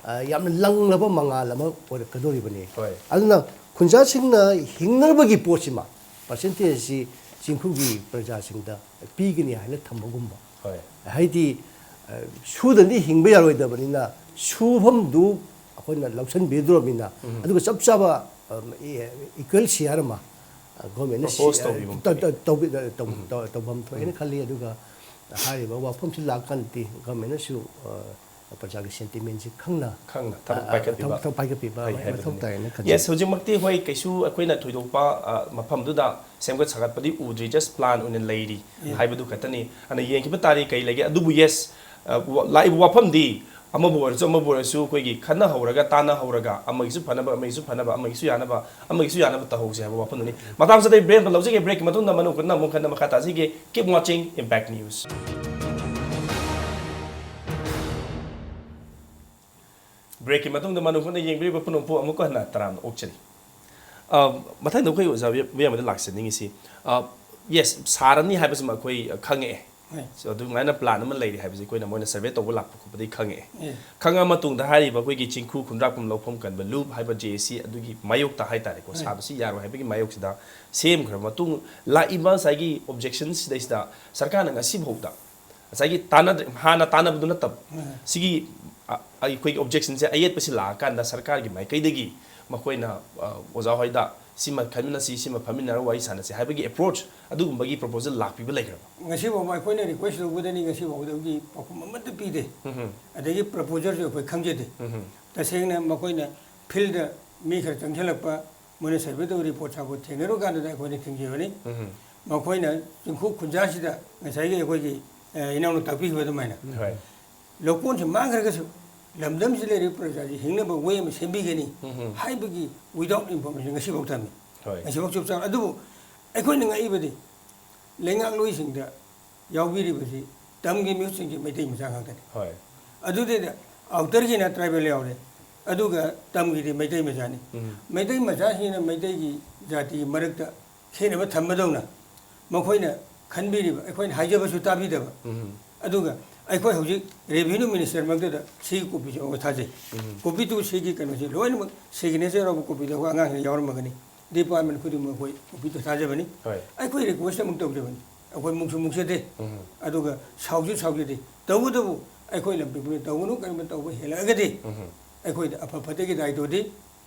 ꯑ, ꯌꯥꯝꯅ ꯂꯪꯂꯕ ꯃꯉꯥꯜ ꯑꯃ ꯑꯣꯏꯔꯛꯀꯗꯧꯔꯤꯕꯅꯤ꯫ ꯍꯣꯏ꯫ ꯑꯗꯨꯅ ꯈꯨꯟꯖꯥꯁꯤꯡꯅ ꯍꯤꯡꯅꯕꯒꯤ ꯄꯣꯠꯁꯤꯃ, ꯄꯥꯔꯁꯦꯟꯇꯦꯖꯁꯤ ꯆꯤꯡꯈꯨꯒꯤ ꯄ꯭ꯔꯖꯥꯁꯤꯡꯗ ꯄꯤꯒꯅꯤ ꯍꯥꯏꯅ ꯊꯝꯕꯒꯨꯝꯕ꯫ ꯍꯣꯏ꯫ ꯍꯥꯏꯗꯤ, ꯑ, ꯁꯨꯗꯅꯗꯤ ꯍꯤꯡꯕ ꯌꯥꯔꯣꯏꯗꯕꯅꯤꯅ, ꯁꯨꯐꯝꯗꯨ ꯑꯩꯈꯣꯏꯅ ꯂꯧꯁꯤꯟꯕꯤꯗ꯭ꯔꯕꯅꯤꯅ, ꯑꯗꯨꯒ ꯆꯞ ꯆꯥꯕ, ꯑ, ꯏ-, ꯏꯀ꯭ꯋꯦꯜ ꯁꯤꯌꯥꯔ ꯑꯃ, ꯑ, ꯒꯣꯔꯃꯦꯟꯅ ꯁꯤ-, ꯄ꯭ꯔꯣꯄꯣꯁ ꯇꯧꯕꯤꯕ ꯑ, ꯇꯧ-, ꯇꯧ-, ꯇꯧꯕꯤ-, ꯇꯧ-, ꯇꯧ-, ꯇꯧꯐꯝ ꯊꯣꯛꯑꯦꯅ ꯈꯜꯂꯤ꯫ ꯑꯗꯨꯒ ꯍꯥꯏꯔꯤꯕ ꯋꯥꯐꯝꯁꯤ ꯂꯥꯛꯀꯥꯟꯗꯗꯤ ꯒꯣꯔꯃꯦꯟꯅꯁꯨ, ꯑ, ꯄ꯭ꯔꯖꯥꯒꯤ ꯁꯦꯟꯇꯤꯃꯦꯟꯁꯤ ꯈꯪꯅ, ꯈꯪꯅ ꯊꯕꯛ ꯑ, ꯄꯥꯏꯈꯠꯄꯤꯕ ꯊꯕꯛ, ꯊꯕꯛ ꯄꯥꯏꯈꯠꯄꯤꯕ ꯐꯩ ꯃꯊꯧ ꯍꯥꯏꯕꯗꯨꯅꯤ꯫ ꯇꯥꯏꯅ ꯈꯟꯖꯩ꯫ ꯌꯦꯁ, ꯍꯧꯖꯤꯛꯃꯛꯇꯤ ꯍꯣꯏ, ꯀꯩꯁꯨ ꯑꯩꯈꯣꯏꯅ ꯊꯣꯏꯗꯣꯛꯄ, ꯑ, ꯃꯐꯝꯗꯨꯗ ꯁꯦꯝꯒꯠ ꯁꯥꯒꯠꯄꯗꯤ ꯎꯗ꯭ꯔꯤ, ꯖꯁ ꯄ꯭ꯂꯥꯟ ꯑꯣꯏꯅ ꯂꯩꯔꯤ ꯍꯥꯏꯕꯗꯨ ꯈꯛꯇꯅꯤ꯫ ꯑꯗꯨꯅ ꯌꯦꯡꯈꯤꯕ ꯇꯥꯔꯦ ꯀꯩ ꯂꯩꯒꯦ꯫ ꯑꯗꯨꯕꯨ ꯌꯦꯁ, ꯑ, ꯋꯥ-, ꯂꯥꯛꯏꯕ ꯋꯥꯐꯝꯗꯤ ꯑꯃꯕꯨ ꯑꯣꯏꯔꯁꯨ ꯑꯃꯕꯨ ꯑꯣꯏꯔꯁꯨ ꯑꯩꯈꯣꯏꯒꯤ ꯈꯟꯅꯍꯧꯔꯒ ꯇꯥꯟꯅꯍꯧꯔꯒ ꯑꯃꯒꯤꯁꯨ ꯐꯅꯕ, ꯑꯃꯒꯤꯁꯨ ꯐꯅꯕ, ꯑꯃꯒꯤꯁꯨ ꯌꯥꯅꯕ, ꯑꯃꯒꯤꯁꯨ ꯌꯥꯅꯕ ꯇꯧꯍꯧꯁꯦ ꯍꯥꯏꯕ ꯋꯥꯐꯝꯗꯨꯅꯤ꯫ ꯃꯇꯥꯡ ꯆꯥꯗꯩ ꯕ꯭ꯔꯦꯛ ꯑꯃ ꯂꯧꯖꯒꯦ꯫ ꯕ꯭ꯔꯦꯛꯀꯤ ꯃꯇꯨꯡꯗ ꯃꯅꯨꯡ ꯍꯨꯠꯅ ꯑꯃꯨꯛ ꯍꯟꯅ ꯃꯈꯥ ꯇꯥꯖꯒꯦ꯫ Keep watching Impact News꯫ ꯕ꯭ꯔꯦꯛꯀꯤ ꯃꯇꯨꯡꯗ ꯃꯅꯨꯡ ꯍꯨꯠꯅ ꯌꯦꯡꯕꯤꯔꯤꯕ ꯄꯨꯝꯅꯃꯛꯄꯨ ꯑꯃꯨꯛꯀ ꯍꯟꯅ ꯇꯔꯥꯝꯅ ꯑꯣꯛꯆꯔꯤ꯫ ꯑ, ꯃꯊꯪꯗ ꯑꯩꯈꯣꯏ ꯑꯣꯖꯥ ꯕꯤꯌꯥꯃꯗ ꯂꯥꯛꯆꯅꯤꯡꯉꯤꯁꯤ, ꯑ, ꯌꯦꯁ, ꯁꯥꯔꯅꯤ ꯍꯥꯏꯕꯁꯤꯃ ꯑꯩꯈꯣꯏ, ꯑ, ꯈꯪꯉꯛꯑꯦ꯫ ꯍꯣꯏ꯫ So, ꯑꯗꯨꯃꯥꯏꯅ ꯄ꯭ꯂꯥꯟ ꯑꯃ ꯂꯩꯔꯤ ꯍꯥꯏꯕꯁꯤ ꯑꯩꯈꯣꯏꯅ ꯃꯣꯏꯅ ꯁꯔꯚꯦ ꯇꯧꯕ ꯂꯥꯛꯄ ꯈꯣꯠꯄꯗꯒꯤ ꯈꯪꯉꯛꯑꯦ꯫ ꯑꯦ꯫ ꯈꯪꯉ ꯃꯇꯨꯡꯗ ꯍꯥꯏꯔꯤꯕ ꯑꯩꯈꯣꯏꯒꯤ ꯆꯤꯡꯈꯨ ꯈꯨꯟꯗ꯭ꯔꯥꯛꯄꯝ ꯂꯧꯐꯝ ꯀꯟꯕ ꯂꯨꯞ ꯍꯥꯏꯕ ꯖꯦ ꯑꯦ ꯁꯤ ꯑꯗꯨꯒꯤ ꯃꯥꯌꯣꯛꯇ ꯍꯥꯏꯇꯥꯔꯦꯀꯣ, ꯍꯣꯏ꯫ ꯁꯥꯕꯁꯤ ꯌꯥꯔꯣꯏ ꯍꯥꯏꯕꯒꯤ ꯃꯥꯌꯣꯛꯁꯤꯗ ꯁꯦꯝꯈ꯭ꯔꯕ ꯃꯇꯨꯡ, ꯂꯥꯛꯏꯕ ꯉꯁꯥꯏꯒꯤ ꯑꯣꯕꯖꯦꯛꯁꯟꯁꯤꯗꯩꯁꯤꯗ ꯁꯔꯀꯥꯔꯅ ꯉꯁꯤꯐꯥꯎꯗ ꯉꯁꯥꯏꯒꯤ ꯇꯥꯟꯅꯗ꯭ꯔꯦ, ꯍꯥꯟꯅ ꯇꯥꯟꯅꯕꯗꯨ ꯅꯠꯇꯕ, ꯎꯝ꯫ ꯁꯤꯒꯤ, ꯑ, ꯑꯩꯈꯣꯏꯒꯤ ꯑꯣꯕꯖꯦꯛꯁꯟꯁꯦ ꯑꯌꯦꯠꯄꯁꯤ ꯂꯥꯛꯑꯀꯥꯟꯗ ꯁꯔꯀꯥꯔꯒꯤ ꯃꯥꯏꯀꯩꯗꯒꯤ ꯃꯈꯣꯏꯅ, ꯑ, ꯑꯣꯖꯥ ꯍꯣꯏꯗ ꯁꯤꯃ ꯈꯟꯃꯤꯟꯅꯁꯤ, ꯁꯤꯃ ꯐꯝꯃꯤꯟꯅꯔꯒ ꯋꯥꯔꯤ ꯁꯥꯟꯅꯁꯤ ꯍꯥꯏꯕꯒꯤ ꯑꯦꯄ꯭ꯔꯣꯆ ꯑꯗꯨꯒꯨꯝꯕꯒꯤ ꯄ꯭ꯔꯣꯄꯣꯖꯦꯜ ꯂꯥꯛꯄꯤꯕ ꯂꯩꯈ꯭ꯔꯕ? ꯉꯁꯤꯐꯥꯎꯕ ꯑꯩꯈꯣꯏꯅ ꯔꯤꯀ꯭ꯋꯦꯁ ꯇꯧꯕꯗꯅꯤ, ꯉꯁꯤꯐꯥꯎꯕꯗ ꯑꯩꯈꯣꯏꯒꯤ ꯄꯥꯎꯈꯨꯝ ꯑꯃꯠꯇ ꯄꯤꯗꯦ꯫ ꯎꯝ ꯍꯝ꯫ ꯑꯗꯒꯤ ꯄ꯭ꯔꯄꯣꯖꯦꯜꯁꯨ ꯑꯩꯈꯣꯏ ꯈꯪꯖꯗꯦ꯫ ꯎꯝ ꯍꯝ꯫ ꯇꯁꯦꯡꯅ ꯃꯈꯣꯏꯅ ꯐꯤꯜꯗ ꯃꯤ ꯈꯔ ꯆꯪꯁꯤꯜꯂꯛꯄ, ꯃꯣꯏꯅ ꯁꯔꯚꯦ ꯇꯧ ꯔꯤꯄꯣꯔꯠ ꯁꯥꯕ ꯊꯦꯡꯅꯔꯨ ꯀꯥꯟꯗꯨꯗ ꯑꯩꯈꯣꯏꯅ ꯊꯤꯡꯈꯤꯕꯅꯤ꯫ ꯎꯝ꯫ ꯃꯈꯣꯏꯅ ꯆꯤꯡꯈꯣꯛ ꯈꯨꯟꯖꯥꯁꯤꯗ ꯉꯁꯥꯏꯒꯤ ꯑꯩꯈꯣꯏꯒꯤ ꯑ, ꯏꯅꯥꯎꯅ ꯇꯥꯛꯄꯤꯈꯤꯕ ꯑꯗꯨꯃꯥꯏꯅ ꯍꯣꯏ꯫ ꯂꯧꯀꯣꯟꯁꯤ ꯃꯥꯡꯈ꯭ꯔꯒꯁꯨ ꯂꯝꯗꯝꯁꯤꯗ ꯂꯩꯔꯤꯕ ꯄ꯭ꯔꯖꯥꯁꯤ ꯍꯤꯡꯅꯕ ꯋꯦ ꯑꯃ ꯁꯦꯝꯕꯤꯒꯅꯤ ꯎꯝ꯫ ꯍꯥꯏꯕꯒꯤ ꯋꯤꯗꯥꯎꯠ ꯏꯟꯐꯣꯔꯃꯦꯁꯟ ꯉꯁꯤꯐꯥꯎ ꯊꯝꯃꯤ꯫ ꯍꯣꯏ꯫ ꯉꯁꯤꯐꯥꯎ ꯆꯞ ꯆꯥꯅ꯫ ꯑꯗꯨꯕꯨ ꯑꯩꯈꯣꯏꯅ ꯉꯛꯏꯕꯗꯤ ꯂꯩꯉꯥꯛꯂꯣꯏꯁꯤꯡꯗ ꯌꯥꯎꯕꯤꯔꯤꯕꯁꯤ ꯇꯝꯒꯤ ꯃꯤꯍꯨꯠꯁꯤꯡꯁꯤ ꯃꯩꯇꯩ ꯃꯆꯥ ꯉꯥꯛꯇꯅꯤ꯫ ꯍꯣꯏ꯫ ꯑꯗꯨꯗꯩꯗ ꯑꯥꯎꯇꯔꯒꯤꯅ ꯇ꯭ꯔꯥꯏꯕꯦꯜ ꯌꯥꯎꯔꯦ, ꯑꯗꯨꯒ ꯇꯝꯒꯤꯗꯤ ꯃꯩꯇꯩ ꯃꯆꯥꯅꯤ꯫ ꯎꯝ꯫ ꯃꯩꯇꯩ ꯃꯆꯥꯁꯤꯡꯅ ꯃꯩꯇꯩꯒꯤ ꯖꯥꯇꯤꯒꯤ ꯃꯔꯛꯇ ꯈꯦꯠꯅꯕ ꯊꯝꯕꯗꯧꯅ ꯃꯈꯣꯏꯅ ꯈꯟꯕꯤꯔꯤꯕ, ꯑꯩꯈꯣꯏꯅ ꯍꯥꯏꯖꯕꯁꯨ ꯇꯥꯕꯤꯗꯕ꯫ ꯎꯝ꯫ ꯑꯗꯨꯒ ꯑꯩꯈꯣꯏ ꯍꯧꯖꯤꯛ ꯔꯦꯚꯤꯅ꯭ꯌꯨ ꯃꯤꯅꯤꯁꯇꯔ ꯃꯛꯇꯗ ꯁꯤꯒꯤ ꯀꯣꯄꯤꯁꯦ ꯑꯩꯈꯣꯏ ꯊꯥꯖꯩ꯫ ꯎꯝ꯫ ꯀꯣꯄꯤ ꯇꯨ ꯁꯤꯒꯤ ꯀꯩꯅꯣꯁꯦ ꯂꯣꯏꯅꯃꯛ ꯁꯤꯒꯅꯦꯆꯔ ꯌꯥꯎꯕ ꯀꯣꯄꯤꯗꯣ ꯑꯩꯈꯣꯏ ꯑꯉꯥꯡꯁꯤꯡ ꯌꯥꯎꯔꯝꯃꯒꯅꯤ꯫ ꯗꯤꯄꯥꯔꯠꯃꯦꯟ ꯈꯨꯗꯤꯡꯃꯛ ꯑꯩꯈꯣꯏ ꯀꯣꯄꯤꯗꯣ ꯊꯥꯖꯕꯅꯤ꯫ ꯍꯣꯏ꯫ ꯑꯩꯈꯣꯏ ꯔꯤꯀ꯭ꯋꯦꯁ ꯑꯃꯨꯛ ꯇꯧꯖꯕꯅꯤ꯫ ꯑꯩꯈꯣꯏ ꯃꯨꯛꯁꯨ ꯃꯨꯛꯆꯗꯦ꯫ ꯎꯝ꯫ ꯑꯗꯨꯒ ꯁꯥꯎꯁꯨ ꯁꯥꯎꯖꯗꯦ꯫ ꯇꯧꯕꯇꯕꯨ ꯑꯩꯈꯣꯏ ꯂꯝ ꯄꯤꯛꯄꯅ ꯇꯧꯒꯅꯨ, ꯀꯔꯤꯒꯨꯝꯕ ꯇꯧꯕ ꯍꯦꯜꯂꯛꯑꯒꯗꯤ ꯎꯝ꯫ ꯑꯩꯈꯣꯏꯗ ꯑꯐ ꯐꯠꯇꯒꯤ ꯗꯥꯏꯇꯣꯗꯤ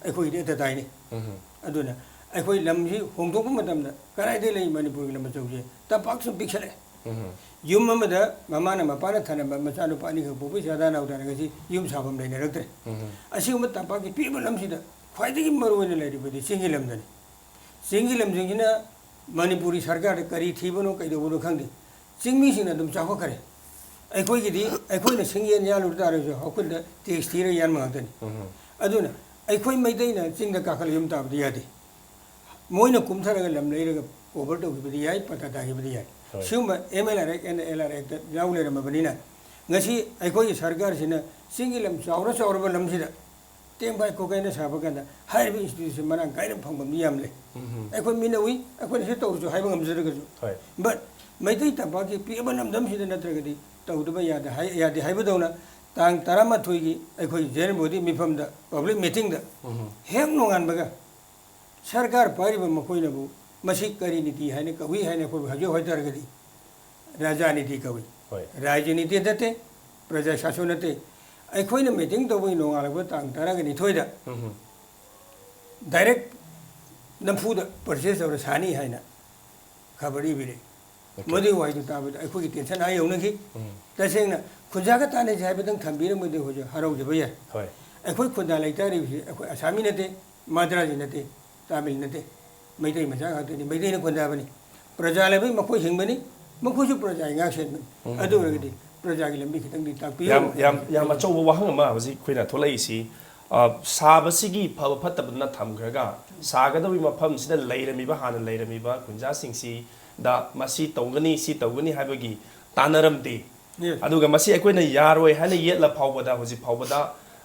ꯑꯩꯈꯣꯏꯒꯤꯗꯤ ꯑꯦꯇ ꯇꯥꯏꯅꯤ꯫ ꯎꯝ꯫ ꯑꯗꯨꯅ ꯑꯩꯈꯣꯏ ꯂꯝꯁꯤ ꯍꯣꯡꯗꯣꯛꯄ ꯃꯇꯝꯗ ꯀꯗꯥꯏꯗ ꯂꯩ ꯃꯅꯤꯄꯨꯔꯒꯤ ꯂꯝ ꯑꯆꯧꯕꯁꯦ? ꯇꯝꯄꯥꯛ ꯁꯨꯝ ꯄꯤꯛꯁꯜꯂꯛꯑꯦ꯫ ꯎꯝ꯫ ꯌꯨꯝ ꯑꯃꯗ ꯃꯃꯥꯅ ꯃꯄꯥꯅ ꯊꯅꯝꯕ ꯃꯆꯥꯅꯨꯄꯥ ꯑꯅꯤꯈꯛ ꯄꯣꯛꯄ ꯏꯆꯥ ꯏꯅꯥꯎ ꯇꯥꯔꯒꯗꯤ ꯌꯨꯝ ꯁꯥꯐꯝ ꯂꯩꯅꯔꯛꯇ꯭ꯔꯦ꯫ ꯎꯝ꯫ ꯑꯁꯤꯒꯨꯝꯕ ꯇꯝꯄꯥꯛꯀꯤ ꯄꯤꯛꯄ ꯂꯝꯁꯤꯗ ꯈ꯭ꯋꯥꯏꯗꯒꯤ ꯃꯔꯨꯑꯣꯏꯅ ꯂꯩꯔꯤꯕꯗꯤ ꯆꯤꯡꯒꯤ ꯂꯝꯗꯅꯤ꯫ ꯆꯤꯡꯒꯤ ꯂꯝꯁꯤꯡꯁꯤꯅ ꯃꯅꯤꯄꯨꯔꯤ ꯁꯔꯀꯥꯔꯗ ꯀꯔꯤ ꯊꯤꯕꯅꯣ ꯀꯩꯗꯧꯕꯅꯣ ꯈꯪꯗꯦ꯫ ꯆꯤꯡꯃꯤꯁꯤꯡꯅ ꯑꯗꯨꯝ ꯆꯥꯎꯈꯠꯈꯔꯦ꯫ ꯑꯩꯈꯣꯏꯒꯤꯗꯤ ꯑꯩꯈꯣꯏꯅ ꯁꯤꯡ ꯌꯦꯟ ꯌꯥꯜꯂꯨ ꯇꯥꯔꯁꯨ ꯍꯣꯈꯨꯟꯗ ꯇꯦꯛꯁ ꯊꯤꯔ ꯌꯥꯟꯕ ꯉꯥꯛꯇꯅꯤ꯫ ꯎꯝ꯫ ꯑꯗꯨꯅ ꯑꯩꯈꯣꯏ ꯃꯩꯇꯩꯅ ꯆꯤꯡꯗ ꯀꯥꯈꯠꯂ ꯌꯨꯝ ꯇꯥꯕꯗꯤ ꯌꯥꯗꯦ꯫ ꯃꯣꯏꯅ ꯀꯨꯝꯊꯔꯒ ꯂꯝ ꯂꯩꯔꯒ ꯀꯣꯚꯔ ꯇꯧꯈꯤꯕꯗꯤ ꯌꯥꯏ, ꯄꯇꯥ ꯇꯥꯈꯤꯕꯗꯤ ꯌꯥꯏ꯫ ꯍꯣꯏ꯫ ꯁꯤꯒꯨꯝꯕ M L R act N L R ꯑꯦꯛꯇ ꯌꯥꯎ ꯂꯩꯔꯝꯃꯕꯅꯤꯅ ꯉꯁꯤ ꯑꯩꯈꯣꯏꯒꯤ ꯁꯔꯀꯥꯔꯁꯤꯅ ꯆꯤꯡꯒꯤ ꯂꯝ ꯆꯥꯎꯔ ꯆꯥꯎꯔꯕ ꯂꯝꯁꯤꯗ ꯇꯦꯡꯕꯥꯏ ꯈꯣꯀꯥꯏꯅ ꯁꯥꯕ ꯀꯥꯟꯗ ꯍꯥꯏꯔꯤꯕ ꯏꯟꯁꯇꯤꯇ꯭ꯌꯨꯁꯟ ꯃꯔꯥꯡ ꯀꯥꯏꯅ ꯐꯪꯐꯝꯗꯤ ꯌꯥꯝ ꯂꯩ꯫ ꯎꯝ꯫ ꯑꯩꯈꯣꯏ ꯃꯤꯠꯅ ꯎꯏ, ꯑꯩꯈꯣꯏꯅ ꯁꯤ ꯇꯧꯔꯁꯨ ꯍꯥꯏꯕ ꯉꯝꯖꯗ꯭ꯔꯒꯁꯨ꯫ ꯍꯣꯏ꯫ But ꯃꯩꯇꯩ ꯇꯝꯄꯥꯛꯀꯤ ꯄꯤꯛꯑꯕ ꯂꯝꯗꯝꯁꯤꯗ ꯅꯠꯇ꯭ꯔꯒꯗꯤ ꯇꯧꯗꯕ ꯌꯥꯗꯦ ꯍꯥꯏ-, ꯌꯥꯗꯦ ꯍꯥꯏꯕꯗꯧꯅ ꯇꯥꯡ ꯇꯔꯥꯃꯥꯊꯣꯏꯒꯤ ꯑꯩꯈꯣꯏ ꯖꯦꯅꯔꯦꯜ ꯕꯣꯗꯤ ꯃꯤꯐꯝꯗ, ꯄꯕ꯭ꯂꯤꯛ ꯃꯤꯇꯤꯡꯗ ꯎꯝ꯫ ꯍꯦꯛ ꯅꯣꯡꯉꯥꯟꯕꯒ ꯁꯔꯀꯥꯔ ꯄꯥꯏꯔꯤꯕ ꯃꯈꯣꯏꯅꯕꯨ ꯃꯁꯤ ꯀꯔꯤ ꯅꯤꯇꯤ ꯍꯥꯏꯅ ꯀꯧꯏ ꯍꯥꯏꯅ ꯑꯩꯈꯣꯏꯕꯨ ꯍꯧꯖꯤꯛ ꯍꯥꯏꯇꯥꯔꯒꯗꯤ ꯔꯥꯖꯥꯅꯤꯇꯤ ꯀꯧꯏ꯫ ꯍꯣꯏ꯫ ꯔꯥꯖꯅꯤꯇꯤ ꯅꯠꯇꯦ, ꯄ꯭ꯔꯖꯥ ꯁꯥꯁꯟ ꯅꯠꯇꯦ꯫ ꯑꯩꯈꯣꯏꯅ ꯃꯤꯇꯤꯡ ꯇꯧꯕꯒꯤ ꯅꯣꯡꯉꯥꯜꯂꯛꯄ ꯇꯥꯡ ꯇꯔꯥꯒ ꯅꯤꯊꯣꯏꯗ ꯎꯝ꯫ ꯗꯥꯏꯔꯦꯛ ꯅꯝꯐꯨꯗ ꯄꯔꯆꯦꯁ ꯇꯧꯔ ꯁꯥꯅꯤ ꯍꯥꯏꯅ ꯈꯕꯔ ꯏꯕꯤꯔꯛꯏ꯫ Okay꯫ ꯃꯗꯨꯒꯤ ꯋꯥꯍꯩꯗꯨ ꯇꯥꯕꯗ ꯑꯩꯈꯣꯏꯒꯤ ꯇꯦꯟꯁꯟ ꯑꯥ ꯌꯧꯅꯈꯤ꯫ ꯎꯝ꯫ ꯇꯁꯦꯡꯅ ꯈꯨꯟꯖꯥꯒ ꯇꯥꯟꯅꯁꯦ ꯍꯥꯏꯕꯗꯪ ꯊꯝꯕꯤꯔꯝꯃꯗꯤ ꯑꯩꯈꯣꯏꯁꯨ ꯍꯔꯥꯎꯖꯕ ꯌꯥꯏ꯫ ꯍꯣꯏ꯫ ꯑꯩꯈꯣꯏ ꯈꯨꯟꯗꯥ ꯂꯩꯇꯥꯔꯤꯕꯁꯤ ꯑꯩꯈꯣꯏ ꯑꯁꯥꯃꯤ ꯅꯠꯇꯦ, ꯃꯗ꯭ꯔꯥꯖꯤ ꯅꯠꯇꯦ, ꯇꯥꯃꯤꯜ ꯅꯠꯇꯦ, ꯃꯩꯇꯩ ꯃꯆꯥ ꯉꯥꯛꯇꯅꯤ꯫ ꯃꯩꯇꯩꯅ ꯈꯨꯟꯗꯥꯕꯅꯤ꯫ ꯄ꯭ꯔꯖꯥ ꯂꯩꯕꯩ ꯃꯈꯣꯏ ꯍꯤꯡꯕꯅꯤ, ꯃꯈꯣꯏꯁꯨ ꯄ꯭ꯔꯖꯥꯒꯤ ꯉꯥꯛ ꯁꯦꯟꯕꯅꯤ꯫ ꯎꯝ꯫ ꯑꯗꯨ ꯑꯣꯏꯔꯒꯗꯤ ꯄ꯭ꯔꯖꯥꯒꯤ ꯂꯝꯕꯤ ꯈꯤꯇꯪꯗꯤ ꯇꯥꯛꯄꯤꯌꯨ꯫ ꯌꯥꯝ, ꯌꯥꯝ, ꯌꯥꯝ ꯑꯆꯧꯕ ꯋꯥꯍꯪ ꯑꯃ ꯍꯧꯖꯤꯛ ꯑꯩꯈꯣꯏꯅ ꯊꯣꯛꯂꯛꯏꯁꯤ, ꯑ, ꯁꯥꯕꯁꯤꯒꯤ ꯐꯕ ꯐꯠꯇꯕꯗꯨꯅ ꯊꯝꯈ꯭ꯔꯒ, ꯁꯥꯒꯗꯧꯔꯤꯕ ꯃꯐꯝꯁꯤꯗ ꯂꯩꯔꯝꯃꯤꯕ, ꯍꯥꯟꯅ ꯂꯩꯔꯝꯃꯤꯕ ꯈꯨꯟꯖꯥꯁꯤꯡꯁꯤꯗ ꯃꯁꯤ ꯇꯧꯒꯅꯤ, ꯁꯤ ꯇꯧꯒꯅꯤ ꯍꯥꯏꯕꯒꯤ ꯇꯥꯟꯅꯔꯝꯗꯦ꯫ Yes. ꯑꯗꯨꯒ ꯃꯁꯤ ꯑꯩꯈꯣꯏꯅ ꯌꯥꯔꯣꯏ ꯍꯥꯏꯅ ꯌꯦꯠꯂ ꯐꯥꯎꯕꯗ, ꯍꯧꯖꯤꯛ ꯐꯥꯎꯕꯗ,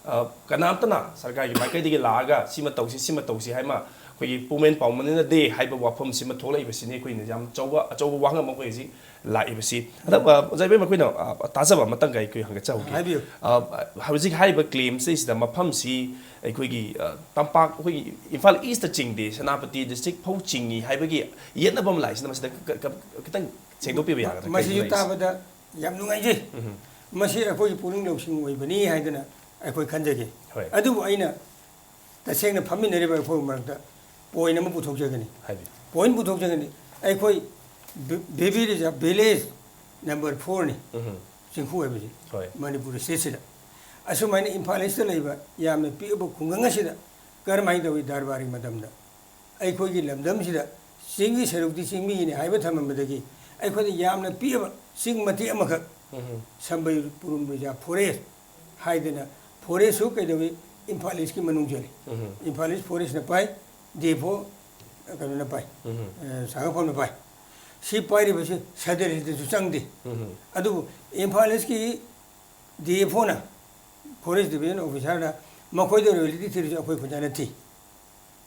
ꯑ, ꯀꯅꯥꯝꯇꯅ ꯁꯔꯀꯥꯔꯒꯤ ꯃꯥꯏꯀꯩꯗꯒꯤ ꯂꯥꯛꯑꯒ ꯁꯤꯃ ꯇꯧꯁꯤ, ꯁꯤꯃ ꯇꯧꯁꯤ ꯍꯥꯏꯃ ꯑꯩꯈꯣꯏꯒꯤ ꯄꯨꯛꯃꯦꯟ ꯄꯥꯎꯃꯤꯟꯅꯗꯦ ꯍꯥꯏꯕ ꯋꯥꯐꯝꯁꯤꯃ ꯊꯣꯛꯂꯛꯏꯕꯁꯤꯅꯤ ꯑꯩꯈꯣꯏꯅ ꯌꯥꯝ ꯑꯆꯧꯕ, ꯑꯆꯧꯕ ꯋꯥꯍꯪ ꯑꯃ ꯑꯩꯈꯣꯏ ꯍꯧꯖꯤꯛ ꯂꯥꯛꯏꯕꯁꯤ꯫ ꯍꯟꯗꯛ, ꯑ, ꯑꯣꯖꯥ ꯏꯕꯦꯝ, ꯑꯩꯈꯣꯏꯅ, ꯑ, ꯇꯥꯖꯕ ꯑꯃꯇꯪꯒ ꯑꯩꯈꯣꯏ ꯍꯪꯒꯠꯆꯍꯧꯒꯦ꯫ ꯍꯥꯏꯕꯤꯌꯨ꯫ ꯑ, ꯍꯧꯖꯤꯛ ꯍꯥꯏꯔꯤꯕ claim ꯁꯤꯗꯩꯁꯤꯗ ꯃꯐꯝꯁꯤ ꯑꯩꯈꯣꯏꯒꯤ, ꯑ, ꯇꯝꯄꯥꯛ, ꯑꯩꯈꯣꯏꯒꯤ ꯏꯝꯐꯥꯜ East ꯇ ꯆꯤꯡꯗꯦ, ꯁꯦꯅꯥꯄꯇꯤ district ꯐꯥꯎ ꯆꯤꯡꯉꯤ ꯍꯥꯏꯕꯒꯤ ꯌꯦꯠꯅꯕ ꯑꯃ ꯂꯥꯛꯏꯁꯤꯅ ꯃꯁꯤꯗ ꯈ-, ꯈ-, ꯈꯤꯇꯪ ꯁꯦꯡꯗꯣꯛꯄꯤꯕ ꯌꯥꯒꯗ꯭ꯔꯥ? ꯃꯁꯤꯁꯨ ꯀꯩꯒꯤꯅꯣ ꯂꯩꯔꯤꯁꯦ? ꯇꯥꯕꯗ ꯌꯥꯝ ꯅꯨꯡꯉꯥꯏꯖꯩ꯫ ꯎꯝ꯫ ꯃꯁꯤ ꯑꯩꯈꯣꯏꯒꯤ ꯄꯨꯛꯅꯤꯡ ꯂꯧꯁꯤꯡ ꯑꯣꯏꯕꯅꯤ ꯍꯥꯏꯗꯅ ꯑꯩꯈꯣꯏ ꯈꯟꯖꯒꯦ꯫ ꯍꯣꯏ꯫ ꯑꯗꯨꯕꯨ ꯑꯩꯅ ꯇꯁꯦꯡꯅ ꯐꯝꯃꯤꯟꯅꯔꯤꯕ ꯑꯩꯈꯣꯏ ꯃꯔꯛꯇ point ꯑꯃ ꯄꯨꯊꯣꯛꯆꯒꯅꯤ꯫ ꯍꯥꯏꯕꯤꯌꯨ꯫ Point ꯄꯨꯊꯣꯛꯆꯒꯅꯤ꯫ ꯑꯩꯈꯣꯏ ꯕꯤ-, ꯕꯤꯕꯤ ꯔꯤꯖꯥ village number four ꯅꯤ꯫ ꯎꯝ꯫ ꯆꯤꯡꯈꯨ ꯍꯥꯏꯕꯁꯤ ꯍꯣꯏ꯫ ꯃꯅꯤꯄꯨꯔ state ꯁꯤꯗ꯫ ꯑꯁꯨꯃꯥꯏꯅ ꯏꯝꯐꯥꯜ East ꯇ ꯂꯩꯕ ꯌꯥꯝꯅ ꯄꯤꯛꯂꯕ ꯈꯨꯡꯒꯪ ꯑꯁꯤꯗ ꯀꯔꯝꯍꯥꯏꯅ ꯇꯧꯏ ꯗꯔꯕꯥꯔꯒꯤ ꯃꯇꯝꯗ? ꯑꯩꯈꯣꯏꯒꯤ ꯂꯝꯗꯝꯁꯤꯗ ꯆꯤꯡꯒꯤ ꯁꯔꯨꯛꯇꯤ ꯆꯤꯡꯃꯤꯒꯤꯅꯤ ꯍꯥꯏꯕ ꯊꯝꯃꯝꯕꯗꯒꯤ ꯑꯩꯈꯣꯏꯗ ꯌꯥꯝꯅ ꯄꯤꯛꯑꯕ ꯆꯤꯡ ꯃꯇꯦꯛ ꯑꯃꯈꯛ ꯎꯝ꯫ ꯁꯝꯕꯩ ꯄꯨꯔꯨꯝ ꯔꯤꯖꯥ forest ꯍꯥꯏꯗꯅ forest ꯁꯨ ꯀꯩꯗꯧꯏ ꯏꯝꯐꯥꯜ East ꯀꯤ ꯃꯅꯨꯡ ꯆꯜꯂꯤ꯫ ꯎꯝ꯫ ꯏꯝꯐꯥꯜ East forest ꯅ ꯄꯥꯏ, D F O ꯀꯩꯅꯣꯅ ꯄꯥꯏ, ꯎꯝ꯫ ꯑ, ꯁꯥꯒꯐꯝꯅ ꯄꯥꯏ꯫ ꯁꯤ ꯄꯥꯏꯔꯤꯕꯁꯤ ꯁꯗꯔ ꯍꯤꯜꯁꯇꯁꯨ ꯆꯪꯗꯦ꯫ ꯎꯝ꯫ ꯑꯗꯨꯕꯨ ꯏꯝꯐꯥꯜ East ꯀꯤ D F O ꯅ, forest division officer ꯅ ꯃꯈꯣꯏꯗ royalty ꯊꯤꯔꯁꯨ ꯑꯩꯈꯣꯏ ꯈꯨꯟꯖꯥꯅ ꯊꯤ꯫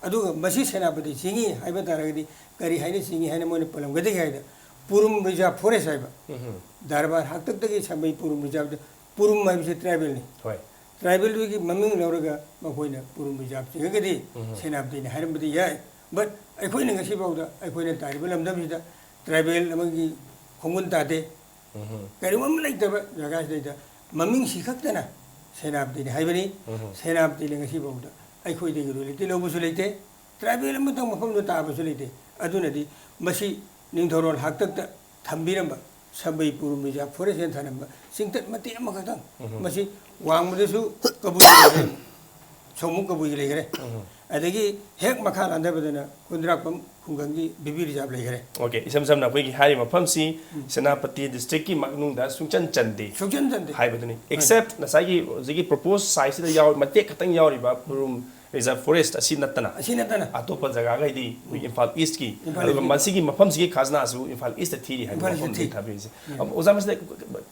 ꯑꯗꯨꯒ ꯃꯁꯤ ꯁꯦꯅꯥꯄꯇꯤ ꯆꯤꯡꯉꯤ ꯍꯥꯏꯕ ꯇꯥꯔꯒꯗꯤ ꯀꯔꯤ ꯍꯥꯏꯅ ꯆꯤꯡꯉꯤ ꯍꯥꯏꯅ ꯃꯣꯏꯅ ꯄꯜꯂꯝꯒꯗꯒꯦ ꯍꯥꯏꯗ, ꯄꯨꯔꯨꯝ reserve forest ꯍꯥꯏꯕ, ꯎꯝ꯫ ꯗꯔꯕꯥꯔ ꯍꯥꯛꯇꯛꯇꯒꯤ ꯁꯝꯕꯩ ꯄꯨꯔꯨꯝ reserve ꯗ, ꯄꯨꯔꯨꯝ ꯍꯥꯏꯕꯁꯤ tribalꯅꯤ꯫ ꯍꯣꯏ꯫ Tribalꯗꯨꯒꯤ ꯃꯃꯤꯡ ꯂꯧꯔꯒ ꯃꯈꯣꯏꯅ ꯄꯨꯔꯨꯝ reserve ꯆꯤꯡꯉꯒꯗꯤ ꯎꯝ꯫ ꯁꯦꯅꯥꯄꯇꯤꯅ ꯍꯥꯏꯔꯝꯕꯗꯤ ꯌꯥꯏ꯫ But ꯑꯩꯈꯣꯏꯅ ꯉꯁꯤꯐꯥꯎꯗ ꯑꯩꯈꯣꯏꯅ ꯇꯥꯔꯤꯕ ꯂꯝꯗꯝꯁꯤꯗ tribal ꯑꯃꯒꯤ ꯈꯣꯡꯒꯨꯟ ꯇꯥꯗꯦ꯫ ꯎꯝ꯫ ꯀꯔꯤꯒꯨꯝꯕ ꯑꯃ ꯂꯩꯇꯕ ꯖꯒꯥꯁꯤꯗꯩꯗ ꯃꯃꯤꯡꯁꯤ ꯈꯛꯇꯅ ꯁꯦꯅꯥꯄꯇꯤꯅꯤ ꯍꯥꯏꯕꯅꯤ꯫ ꯎꯝ꯫ ꯁꯦꯅꯥꯄꯇꯤꯅ ꯉꯁꯤꯐꯥꯎꯗ ꯑꯩꯈꯣꯏꯗꯒꯤ royalty ꯂꯧꯕꯁꯨ ꯂꯩꯇꯦ, tribal ꯑꯃꯇꯪ ꯃꯐꯝꯗꯨ ꯇꯥꯕꯁꯨ ꯂꯩꯇꯦ꯫ ꯑꯗꯨꯅꯗꯤ ꯃꯁꯤ ꯅꯤꯡꯊꯧꯔꯣꯜ ꯍꯥꯛꯇꯛꯇ ꯊꯝꯕꯤꯔꯝꯕ ꯁꯕꯩ ꯄꯨꯔꯨꯝ ꯔꯤꯖꯥꯔꯚ ꯐꯣꯔꯦꯁ ꯍꯥꯏꯅ ꯊꯥꯔꯝꯕ ꯆꯤꯡꯊꯛ ꯃꯇꯦꯛ ꯑꯃꯈꯛꯇꯪ꯫ ꯃꯁꯤ ꯋꯥꯡꯃꯗꯁꯨ ꯀꯕꯨꯏ ꯂꯩꯈ꯭ꯔꯦ, ꯁꯣꯃꯨꯛ ꯀꯕꯨꯏꯒꯤ ꯂꯩꯈ꯭ꯔꯦ꯫ ꯑꯗꯒꯤ ꯍꯦꯛ ꯃꯈꯥ ꯂꯥꯟꯊꯕꯗꯅ ꯀꯨꯟꯗ꯭ꯔꯥꯛꯄꯝ ꯈꯨꯡꯒꯪꯒꯤ ꯕꯤꯕꯤ ꯔꯤꯖꯥꯔꯚ ꯂꯩꯈ꯭ꯔꯦ꯫ ꯑꯣꯀꯦ, ꯏꯁꯝ ꯁꯝꯅ ꯑꯩꯈꯣꯏꯒꯤ ꯍꯥꯏꯔꯤꯕ ꯃꯐꯝꯁꯤ ꯁꯦꯅꯥꯄꯇꯤ ꯗꯤꯁꯇ꯭ꯔꯤꯛꯀꯤ ꯃꯅꯨꯡꯗ ꯁꯨꯡꯆꯟ ꯆꯟꯗꯦ ꯁꯨꯡꯆꯟ ꯆꯟꯗꯦ꯫ ꯍꯥꯏꯕꯗꯨꯅꯤ꯫ ꯑꯦꯛꯁꯦꯞ ꯉꯁꯥꯏꯒꯤ ꯍꯧꯖꯤꯛꯀꯤ ꯄ꯭ꯔꯣꯄꯣꯁ ꯁꯥꯏꯠꯁꯤꯗ ꯌꯥꯎ ꯃꯇꯦꯛ ꯈꯛꯇꯪ ꯌꯥꯎꯔꯤꯕ ꯄꯨꯔꯨꯝ ꯔꯤꯖꯥꯔꯚ ꯐꯣꯔꯦꯁ ꯑꯁꯤ ꯅꯠꯇꯅ ꯑꯁꯤ ꯅꯠꯇꯅ ꯑꯇꯣꯞꯄ ꯖꯒꯥꯈꯩꯗꯤ ꯑꯩꯈꯣꯏ ꯏꯝꯐꯥꯜ ꯏꯁꯀꯤ, ꯏꯝꯐꯥꯜ ꯑꯗꯨꯒ ꯏꯁꯀꯤ꯫ ꯃꯁꯤꯒꯤ ꯃꯐꯝꯁꯤꯒꯤ ꯈꯖꯅꯥꯁꯨ ꯏꯝꯐꯥꯜ ꯏꯁꯇ ꯊꯤꯔꯤ ꯍꯥꯏꯕ ꯏꯝꯐꯥꯜ ꯏꯁꯇ ꯊꯤꯔꯤ ꯊꯤ꯫ ꯍꯥꯏꯕꯒꯤ ꯋꯥꯐꯝꯗꯨ ꯊꯝꯕꯤꯔꯤꯁꯦ꯫ ꯑꯣꯖꯥ, ꯃꯁꯤꯗ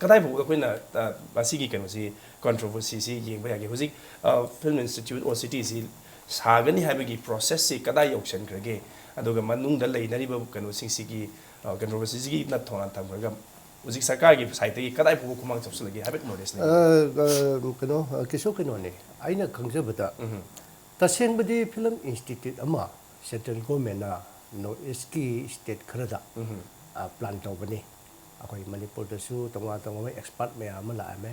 ꯀꯗꯥꯏ ꯐꯥꯎꯕ ꯑꯩꯈꯣꯏꯅ, ꯑ, ꯃꯁꯤꯒꯤ ꯀꯩꯅꯣꯁꯤ, ꯀꯟꯇ꯭ꯔꯣꯚꯔꯁꯤꯁꯤ ꯌꯦꯡꯕ ꯌꯥꯒꯦ? ꯍꯧꯖꯤꯛ, ꯑ, ꯐꯤꯜꯝ ꯏꯟꯁꯇꯤꯇ꯭ꯌꯨꯠ ꯑꯣꯔ ꯁꯤꯇꯤꯁꯤ ꯁꯥꯒꯅꯤ ꯍꯥꯏꯕꯒꯤ ꯄ꯭ꯔꯣꯁꯦꯁꯁꯤ ꯀꯗꯥꯏ ꯌꯧꯁꯟꯈ꯭ꯔꯒꯦ? ꯑꯗꯨꯒ ꯃꯅꯨꯡꯗ ꯂꯩꯅꯔꯤꯕ ꯀꯩꯅꯣꯁꯤꯡꯁꯤꯒꯤ, ꯑ, ꯀꯟꯇ꯭ꯔꯣꯚꯔꯁꯤꯁꯤꯒꯤ ꯅꯠ ꯊꯣꯡꯅ ꯊꯝꯈ꯭ꯔꯒ ꯍꯧꯖꯤꯛ ꯁꯔꯀꯥꯔꯒꯤ ꯁꯥꯏꯠꯇꯒꯤ ꯀꯗꯥꯏ ꯐꯥꯎꯕ ꯈꯨꯃꯥꯡ ꯆꯥꯎꯁꯤꯜꯂꯒꯦ ꯍꯥꯏꯐꯦꯠ ꯅꯣꯂꯦꯖ ꯑ, ꯂꯩꯕꯤꯕ꯭ꯔꯥ? ꯑ, ꯀꯩꯅꯣ, ꯑ, ꯀꯩꯁꯨ ꯀꯩꯅꯣꯅꯦ, ꯑꯩꯅ ꯈꯪꯖꯕꯗ ꯇꯁꯦꯡꯕꯗꯤ ꯐꯤꯂꯝ ꯏꯟꯁꯇꯤꯇ꯭ꯌꯨꯠ ꯑꯃ ꯁꯦꯟꯇ꯭ꯔꯦꯜ ꯒꯣꯔꯃꯦꯟꯅ ꯅꯣꯔꯠ ꯏꯁꯀꯤ ꯁ꯭ꯇꯦꯠ ꯈꯔꯗ, ꯑ, ꯄ꯭ꯂꯥꯟ ꯇꯧꯒꯅꯤ꯫ ꯑꯩꯈꯣꯏ ꯃꯅꯤꯄꯨꯔꯗꯁꯨ ꯇꯣꯉꯥꯟ ꯇꯣꯉꯥꯟꯕ ꯑꯦꯛꯁꯄꯥꯔꯠ ꯃꯌꯥꯝ ꯑꯃ ꯂꯥꯛꯑꯝꯃꯦ꯫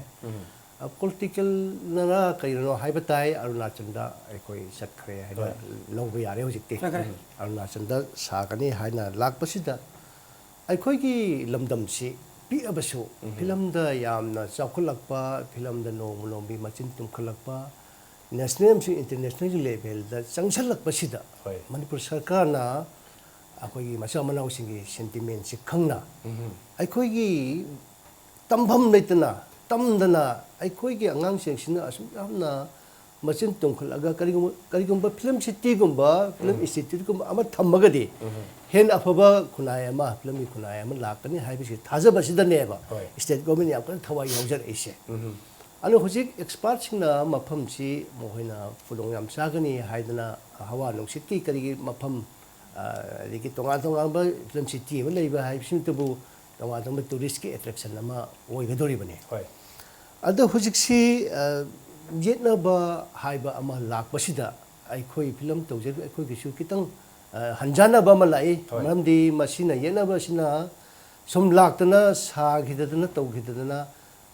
ꯑ, ꯄꯣꯂꯤꯇꯤꯀꯦꯜꯅꯔ ꯀꯩꯅꯣ ꯍꯥꯏꯕ ꯇꯥꯏ, ꯑꯔꯨꯅꯥꯆꯜꯗ ꯑꯩꯈꯣꯏ ꯆꯠꯈ꯭ꯔꯦ ꯍꯥꯏꯅ ꯂꯧꯕ ꯌꯥꯔꯦ ꯍꯧꯖꯤꯛꯇꯤ꯫ ꯆꯠꯈ꯭ꯔꯦ꯫ ꯑꯔꯨꯅꯥꯆꯜꯗ ꯁꯥꯒꯅꯤ ꯍꯥꯏꯅ ꯂꯥꯛꯄꯁꯤꯗ ꯑꯩꯈꯣꯏꯒꯤ ꯂꯝꯗꯝꯁꯤ ꯄꯤꯛꯑꯕꯁꯨ ꯐꯤꯂꯝꯗ ꯌꯥꯝꯅ ꯆꯥꯎꯈꯠꯂꯛꯄ, ꯐꯤꯂꯝꯗ ꯅꯣꯡꯃ ꯅꯣꯡꯃꯒꯤ ꯃꯆꯤꯟ ꯇꯨꯝꯈꯠꯂꯛꯄ, ꯅꯦꯁꯅꯦꯜ ꯑꯃꯁꯨꯡ ꯏꯟꯇꯔꯅꯦꯁꯅꯦꯜꯒꯤ ꯂꯦꯚꯦꯜꯗ ꯆꯪꯁꯤꯜꯂꯛꯄꯁꯤꯗ ꯍꯣꯏ꯫ ꯃꯅꯤꯄꯨꯔ ꯁꯔꯀꯥꯔꯅ ꯑꯩꯈꯣꯏꯒꯤ ꯃꯆꯥ ꯃꯅꯥꯎꯁꯤꯡꯒꯤ ꯁꯦꯟꯇꯤꯃꯦꯟꯁꯤ ꯈꯪꯅ ꯑꯩꯈꯣꯏꯒꯤ ꯇꯝꯐꯝ ꯂꯩꯇꯅ ꯇꯝꯗꯅ ꯑꯩꯈꯣꯏꯒꯤ ꯑꯉꯥꯡꯁꯤꯡꯁꯤꯅ ꯑꯁꯨꯛ ꯌꯥꯝꯅ ꯃꯆꯤꯟ ꯇꯨꯝꯈꯠꯂꯒ ꯀꯔꯤꯒꯨꯝꯕ, ꯀꯔꯤꯒꯨꯝꯕ ꯐꯤꯂꯝ ꯁꯤꯇꯤꯒꯨꯝꯕ, ꯐꯤꯂꯝ ꯏꯟꯁꯇꯤꯇ꯭ꯌꯨꯠꯀꯨꯝꯕ ꯑꯃ ꯊꯝꯃꯒꯗꯤ ꯍꯦꯟꯅ ꯑꯐꯕ ꯈꯨꯟꯅꯥꯏ ꯑꯃ, ꯐꯤꯂꯝꯒꯤ ꯈꯨꯟꯅꯥꯏ ꯑꯃ ꯂꯥꯛꯀꯅꯤ ꯍꯥꯏꯕꯁꯤ ꯊꯥꯖꯕꯁꯤꯗꯅꯦꯕ ꯍꯣꯏ꯫ ꯁ꯭ꯇꯦꯠ ꯒꯣꯔꯃꯦꯟ ꯌꯥꯝ ꯀꯟꯅ ꯊꯋꯥꯏ ꯌꯥꯎꯖꯔꯛꯏꯁꯦ꯫ ꯑꯗꯣ ꯍꯧꯖꯤꯛ ꯑꯦꯛꯁꯄꯥꯔꯠꯁꯤꯡꯅ ꯃꯐꯝꯁꯤ ꯃꯈꯣꯏꯅ ꯈꯨꯗꯣꯡ ꯌꯥꯝ ꯆꯥꯒꯅꯤ ꯍꯥꯏꯗꯅ ꯍꯋꯥ ꯅꯨꯡꯁꯤꯠꯀꯤ ꯀꯔꯤꯒꯤ ꯃꯐꯝ, ꯑ, ꯑꯗꯒꯤ ꯇꯣꯉꯥꯟ ꯇꯣꯉꯥꯟꯕ ꯐꯤꯂꯝ ꯁꯤꯇꯤ ꯑꯃ ꯂꯩꯕ ꯍꯥꯏꯕꯁꯤꯃꯛꯇꯕꯨ ꯇꯣꯉꯥꯟ ꯇꯣꯉꯥꯟꯕ ꯇꯨꯔꯤꯁꯀꯤ ꯑꯦꯇ꯭ꯔꯦꯛꯁꯟ ꯑꯃ ꯑꯣꯏꯒꯗꯧꯔꯤꯕꯅꯤ꯫ ꯍꯣꯏ꯫ ꯑꯗꯣ ꯍꯧꯖꯤꯛꯁꯤ, ꯑ, ꯌꯦꯠꯅꯕ ꯍꯥꯏꯕ ꯑꯃ ꯂꯥꯛꯄꯁꯤꯗ ꯑꯩꯈꯣꯏ ꯐꯤꯂꯝ ꯇꯧꯖꯔꯤꯕ ꯑꯩꯈꯣꯏꯒꯤꯁꯨ ꯈꯤꯇꯪ, ꯑ, ꯍꯟꯖꯥꯟꯅꯕ ꯑꯃ ꯂꯥꯛꯏ꯫ ꯍꯣꯏ꯫ ꯃꯔꯝꯗꯤ ꯃꯁꯤꯅ ꯌꯦꯠꯅꯕꯁꯤꯅ ꯁꯨꯝ ꯂꯥꯛꯇꯅ ꯁꯥꯈꯤꯗꯗꯅ ꯇꯧꯈꯤꯗꯗꯅ,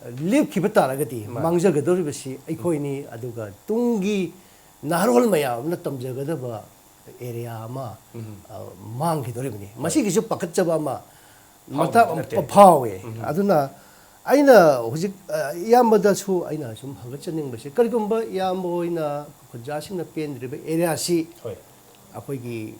ꯑ, ꯂꯦꯞꯈꯤꯕ ꯇꯥꯔꯒꯗꯤ ꯃꯥꯅꯤ꯫ ꯃꯥꯡꯖꯒꯗꯧꯔꯤꯕꯁꯤ ꯑꯩꯈꯣꯏꯅꯤ, ꯑꯗꯨꯒ ꯇꯨꯡꯒꯤ ꯅꯍꯥꯔꯣꯜ ꯃꯌꯥꯝ ꯑꯃꯅ ꯇꯝꯖꯒꯗꯕ ꯑꯦꯔꯤꯌꯥ ꯑꯃ, ꯑ, ꯃꯥꯡꯈꯤꯗꯧꯔꯤꯕꯅꯤ꯫ ꯃꯁꯤꯒꯤꯁꯨ ꯄꯥꯈꯠꯆꯕ ꯑꯃ ꯃꯇꯥꯡ ꯐꯥꯎꯕ ꯅꯠꯇꯦ꯫ ꯐꯥꯎꯋꯦ꯫ ꯎꯝ꯫ ꯑꯗꯨꯅ ꯑꯩꯅ ꯍꯧꯖꯤꯛ, ꯑ, ꯏꯌꯥꯝꯕꯗꯁꯨ ꯑꯩꯅ ꯁꯨꯝ ꯍꯪꯒꯠꯆꯅꯤꯡꯕꯁꯦ, ꯀꯔꯤꯒꯨꯝꯕ ꯏꯌꯥꯝꯕ ꯍꯣꯏꯅ ꯈꯨꯟꯖꯥꯁꯤꯡꯅ ꯄꯦꯟꯗ꯭ꯔꯤꯕ ꯑꯦꯔꯤꯌꯥꯁꯤ, ꯍꯣꯏ꯫ ꯑꯩꯈꯣꯏꯒꯤ,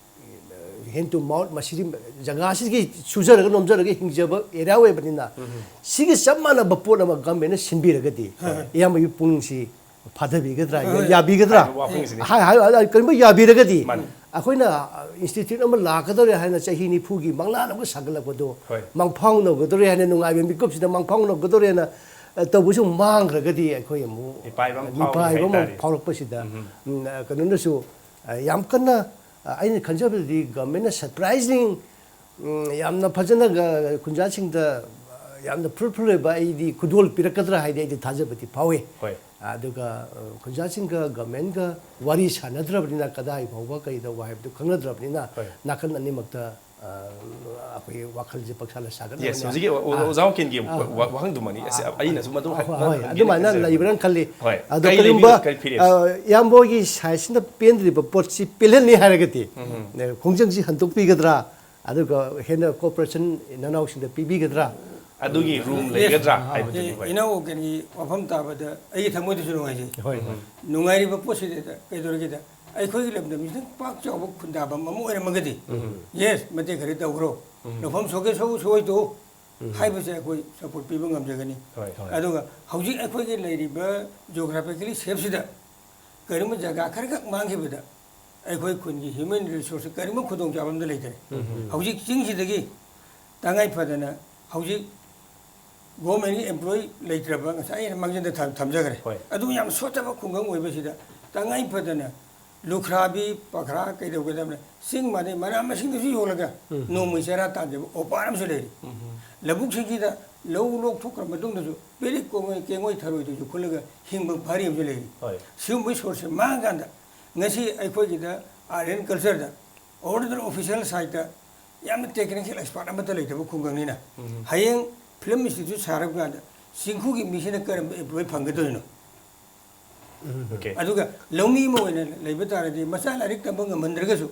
ꯑ, hand to mouth, ꯃꯁꯤꯗꯤ ꯖꯒꯥꯁꯤꯒꯤ ꯁꯨꯖꯔꯒ ꯅꯣꯝꯖꯔꯒ ꯍꯤꯡꯖꯕ ꯑꯦꯔꯤꯌꯥ ꯑꯣꯏꯕꯅꯤꯅ, ꯎꯝ꯫ ꯁꯤꯒꯤ ꯆꯞ ꯃꯥꯟꯅꯕ ꯄꯣꯠ ꯑꯃ ꯒꯚꯔꯟꯃꯦꯟꯠꯅ ꯁꯤꯟꯕꯤꯔꯒꯗꯤ, ꯍꯣꯏ, ꯍꯣꯏ꯫ ꯏꯌꯥꯝꯕꯒꯤ ꯄꯨꯛꯅꯤꯡꯁꯤ ꯐꯥꯊꯕꯤꯒꯗ꯭ꯔꯥ, ꯍꯣꯏ, ꯍꯣꯏ꯫ ꯌꯥꯕꯤꯒꯗ꯭ꯔꯥ? ꯍꯥꯏꯕ ꯋꯥꯐꯝꯁꯤꯅꯤ꯫ ꯍꯥꯏ-, ꯍꯥꯏ-, ꯍꯥꯏ-, ꯀꯔꯤꯒꯨꯝꯕ ꯌꯥꯕꯤꯔꯒꯗꯤ, ꯃꯥꯅꯤ꯫ ꯑꯩꯈꯣꯏꯅ, ꯑ, ꯏꯟꯁꯇꯤꯇ꯭ꯌꯨꯠ ꯑꯃ ꯂꯥꯛꯀꯗꯧꯔꯦ ꯍꯥꯏꯅ ꯆꯍꯤ ꯅꯤꯐꯨꯒꯤ ꯃꯪꯂꯥꯟ ꯑꯃ ꯁꯥꯒꯠꯂꯛꯄꯗꯣ, ꯍꯣꯏ꯫ ꯃꯪꯐꯥꯎꯅꯒꯗꯧꯔꯦ ꯍꯥꯏꯅ, ꯅꯨꯡꯉꯥꯏꯕ ꯃꯤꯀꯨꯞꯁꯤꯗ ꯃꯪꯐꯥꯎꯅꯒꯗꯧꯔꯦ ꯍꯥꯏꯅ, ꯑ, ꯇꯧꯕꯁꯨ ꯃꯥꯡꯈ꯭ꯔꯒꯗꯤ, ꯑꯩꯈꯣꯏ ꯑꯃꯨꯛ ꯃꯤꯄꯥꯏꯕ ꯑꯃ ꯃꯤꯄꯥꯏꯕ ꯐꯥꯎꯔꯛꯄ ꯑꯃ ꯍꯥꯏꯇꯥꯔꯦ꯫ ꯐꯥꯎꯔꯛꯄꯁꯤꯗ, ꯎꯝ꯫ ꯎꯝ, ꯑ, ꯀꯩꯅꯣꯅꯁꯨ, ꯑ, ꯌꯥꯝ ꯀꯟꯅ, ꯑ, ꯑꯩꯅ ꯈꯟꯖꯕꯗꯗꯤ ꯒꯚꯔꯟꯃꯦꯟꯠꯅ ꯁꯔꯄ꯭ꯔꯥꯏꯖꯤꯡ ꯎꯝ, ꯌꯥꯝꯅ ꯐꯖꯅ ꯒ-, ꯈꯨꯟꯖꯥꯁꯤꯡꯗ, ꯑ, ꯌꯥꯝꯅ fruitful ꯑꯣꯏꯕ ꯑꯩꯗꯤ ꯈꯨꯗꯣꯜ ꯄꯤꯔꯛꯀꯗ꯭ꯔꯥ ꯍꯥꯏꯗꯤ ꯑꯩꯗꯤ ꯊꯥꯖꯕꯗꯤ ꯐꯥꯎꯏ꯫ ꯍꯣꯏ꯫ ꯑꯗꯨꯒ, ꯑ, ꯈꯨꯟꯖꯥꯁꯤꯡꯒ ꯒꯚꯔꯟꯃꯦꯟꯠꯒ ꯋꯥꯔꯤ ꯁꯥꯟꯅꯗ꯭ꯔꯕꯅꯤꯅ ꯀꯗꯥꯏ ꯐꯥꯎꯕ ꯀꯔꯤ ꯇꯧꯕ ꯍꯥꯏꯕꯗꯨ ꯈꯪꯅꯗ꯭ꯔꯕꯅꯤꯅ ꯍꯣꯏ꯫ ꯅꯥꯀꯟ ꯑꯅꯤꯃꯛꯇ, ꯑ, ꯑꯩꯈꯣꯏ ꯋꯥꯈꯜꯁꯦ ꯄꯪꯁꯥꯗ ꯁꯥꯒꯠꯅꯕꯅꯦ꯫ Yes, ꯍꯧꯖꯤꯛꯀꯤ ꯑꯣ-, ꯑꯣ-, ꯑꯥ꯫ ꯑꯣꯖꯥ ꯋꯥꯡꯀꯦꯟꯒꯤ ꯑꯥ, ꯋꯥ-, ꯑꯥ꯫ ꯋꯥꯍꯪꯗꯨꯃꯅꯤ꯫ ꯑꯁ, ꯑꯥ, ꯑꯩꯅꯁꯨ ꯃꯗꯨ ꯍꯣꯏ, ꯍꯥꯏ-, ꯍꯣꯏ, ꯍꯣꯏ꯫ ꯍꯪꯒꯦꯅ ꯑꯗꯨꯃꯥꯏꯅ ꯈꯟꯖꯕꯅꯤ꯫ ꯂꯩꯕ꯭ꯔꯥꯅ ꯈꯜꯂꯤ꯫ ꯍꯣꯏ꯫ ꯑꯗꯣ ꯀꯔꯤ ꯂꯩꯕꯤ-, ꯀꯔꯤꯒꯨꯝꯕ, ꯀꯔꯤ ꯐꯤꯔꯦꯞ? ꯑ, ꯏꯌꯥꯝꯕ ꯍꯣꯏꯒꯤ ꯁꯥꯏꯠꯁꯤꯅ ꯄꯦꯟꯗ꯭ꯔꯤꯕ ꯄꯣꯠꯁꯤ ꯄꯦꯜꯍꯟꯅꯤ ꯍꯥꯏꯔꯒꯗꯤ, ꯎꯝ꯫ ꯑ, ꯈꯣꯡꯖꯪꯁꯤ ꯍꯟꯗꯣꯛꯄꯤꯒꯗ꯭ꯔꯥ? ꯑꯗꯨꯒ ꯍꯦꯟꯅ cooperation ꯅꯅꯥꯎꯁꯤꯡꯗ ꯄꯤꯕꯤꯒꯗ꯭ꯔꯥ? ꯑꯗꯨꯒꯤ room ꯂꯩꯒꯗ꯭ꯔꯥ ꯑꯦ, ꯍꯥꯏꯕꯗꯨꯅꯤ, ꯍꯣꯏ꯫ ꯏꯅꯥꯎ ꯀꯩꯅꯣꯒꯤ ꯋꯥꯐꯝ ꯇꯥꯕꯗ ꯑꯩꯒꯤ ꯊꯃꯣꯏꯗꯁꯨ ꯅꯨꯡꯉꯥꯏꯖꯩ꯫ ꯍꯣꯏ, ꯍꯣꯏ꯫ ꯅꯨꯡꯉꯥꯏꯔꯤꯕ ꯄꯣꯠꯁꯤꯗ ꯀꯩꯗꯧꯔꯒꯦꯗ, ꯑꯩꯈꯣꯏꯒꯤ ꯂꯝꯗꯝꯁꯤꯗ ꯄꯥꯛ ꯆꯥꯎꯕ ꯈꯨꯟꯗꯥꯐꯝ ꯑꯃ ꯑꯣꯏꯔꯝꯃꯒꯗꯤ, ꯎꯝ꯫ Yes, ꯃꯇꯦꯡ ꯈꯔ ꯇꯧꯈ꯭ꯔꯣ꯫ ꯎꯝ꯫ ꯂꯧꯐꯝ ꯁꯣꯛꯀꯦ ꯁꯣꯛꯎ ꯁꯣꯛꯑꯣꯏ ꯇꯣꯛꯎ ꯎꯝ꯫ ꯍꯥꯏꯕꯁꯦ ꯑꯩꯈꯣꯏ support ꯄꯤꯕ ꯉꯝꯖꯒꯅꯤ꯫ ꯍꯣꯏ꯫ ꯍꯣꯏ꯫ ꯑꯗꯨꯒ ꯍꯧꯖꯤꯛ ꯑꯩꯈꯣꯏꯒꯤ ꯂꯩꯔꯤꯕ geographically shapeꯁꯤꯗ ꯀꯔꯤꯒꯨꯝꯕ ꯖꯒꯥ ꯈꯔꯈꯛ ꯃꯥꯡꯈꯤꯕꯗ ꯑꯩꯈꯣꯏ ꯈꯨꯟꯒꯤ human resource ꯀꯔꯤꯒꯨꯝꯕ ꯈꯨꯗꯣꯡꯆꯥꯕ ꯑꯃꯗ ꯂꯩꯇꯔꯦ꯫ ꯎꯝ꯫ ꯍꯧꯖꯤꯛ ꯆꯤꯡꯁꯤꯗꯒꯤ ꯇꯉꯥꯏ ꯐꯗꯅ ꯍꯧꯖꯤꯛ governmentꯀꯤ employee ꯂꯩꯇ꯭ꯔꯕ ꯉꯁꯥꯏ ꯑꯩꯅ ꯃꯥꯡꯖꯤꯟꯗ ꯊꯝ-, ꯊꯝꯖꯈ꯭ꯔꯦ꯫ ꯍꯣꯏ꯫ ꯑꯗꯨ ꯌꯥꯝ ꯁꯣꯠꯇꯕ ꯈꯨꯡꯒꯪ ꯑꯣꯏꯕꯁꯤꯗ ꯇꯉꯥꯏ ꯐꯗꯅ ꯂꯨꯈ꯭ꯔꯥꯕꯤ ꯄꯈ꯭ꯔꯥ ꯀꯩꯗꯧꯒꯗꯕꯅꯦ, ꯆꯤꯡ ꯃꯥꯟꯅꯩ ꯃꯅꯥ ꯃꯁꯤꯡꯗꯁꯨ ꯌꯣꯜꯂꯒ ꯎꯝ꯫ ꯅꯣꯡꯃꯒꯤ ꯆꯔꯥ ꯇꯥꯟꯖꯕ ꯑꯣꯄꯥꯔ ꯑꯃꯁꯨ ꯂꯩꯔꯤ꯫ ꯎꯝ꯫ ꯂꯧꯕꯨꯛꯁꯤꯡꯁꯤꯗ ꯂꯧ ꯂꯣꯛꯊꯣꯛꯈ꯭ꯔ ꯃꯇꯨꯡꯗꯁꯨ ꯄꯦꯔꯤꯛ ꯀꯣꯡꯉꯩ ꯀꯦꯡꯉꯣꯏ ꯊꯔꯣꯏꯗꯨꯁꯨ ꯈꯨꯜꯂꯒ ꯍꯤꯡꯕ ꯐꯔꯤ ꯑꯃꯁꯨ ꯂꯩꯔꯤ꯫ ꯍꯣꯏ꯫ ꯁꯤꯒꯨꯝꯕꯒꯤ sourceꯁꯦ ꯃꯥꯡꯉꯀꯥꯟꯗ ꯉꯁꯤ ꯑꯩꯈꯣꯏꯒꯤꯗ art and cultureꯗ order official sideꯇ ꯌꯥꯝꯅ technical expert ꯑꯃꯠꯇ ꯂꯩꯇꯕ ꯈꯨꯡꯒꯪꯅꯤꯅ ꯎꯝ꯫ ꯍꯌꯦꯡ film institute ꯁꯥꯔꯛꯄ ꯀꯥꯟꯗ ꯆꯤꯡꯈꯨꯒꯤ ꯃꯤꯁꯤꯅ ꯀꯔꯝꯕ employee ꯐꯪꯒꯗꯣꯏꯅꯣ? ꯎꯝ꯫ Okay꯫ ꯑꯗꯨꯒ ꯂꯧꯃꯤ ꯑꯃ ꯑꯣꯏꯅ ꯂꯩꯕ ꯇꯥꯔꯗꯤ ꯃꯆꯥ ꯂꯥꯏꯔꯤꯛ ꯇꯝꯕ ꯉꯝꯍꯟꯗ꯭ꯔꯒꯁꯨ,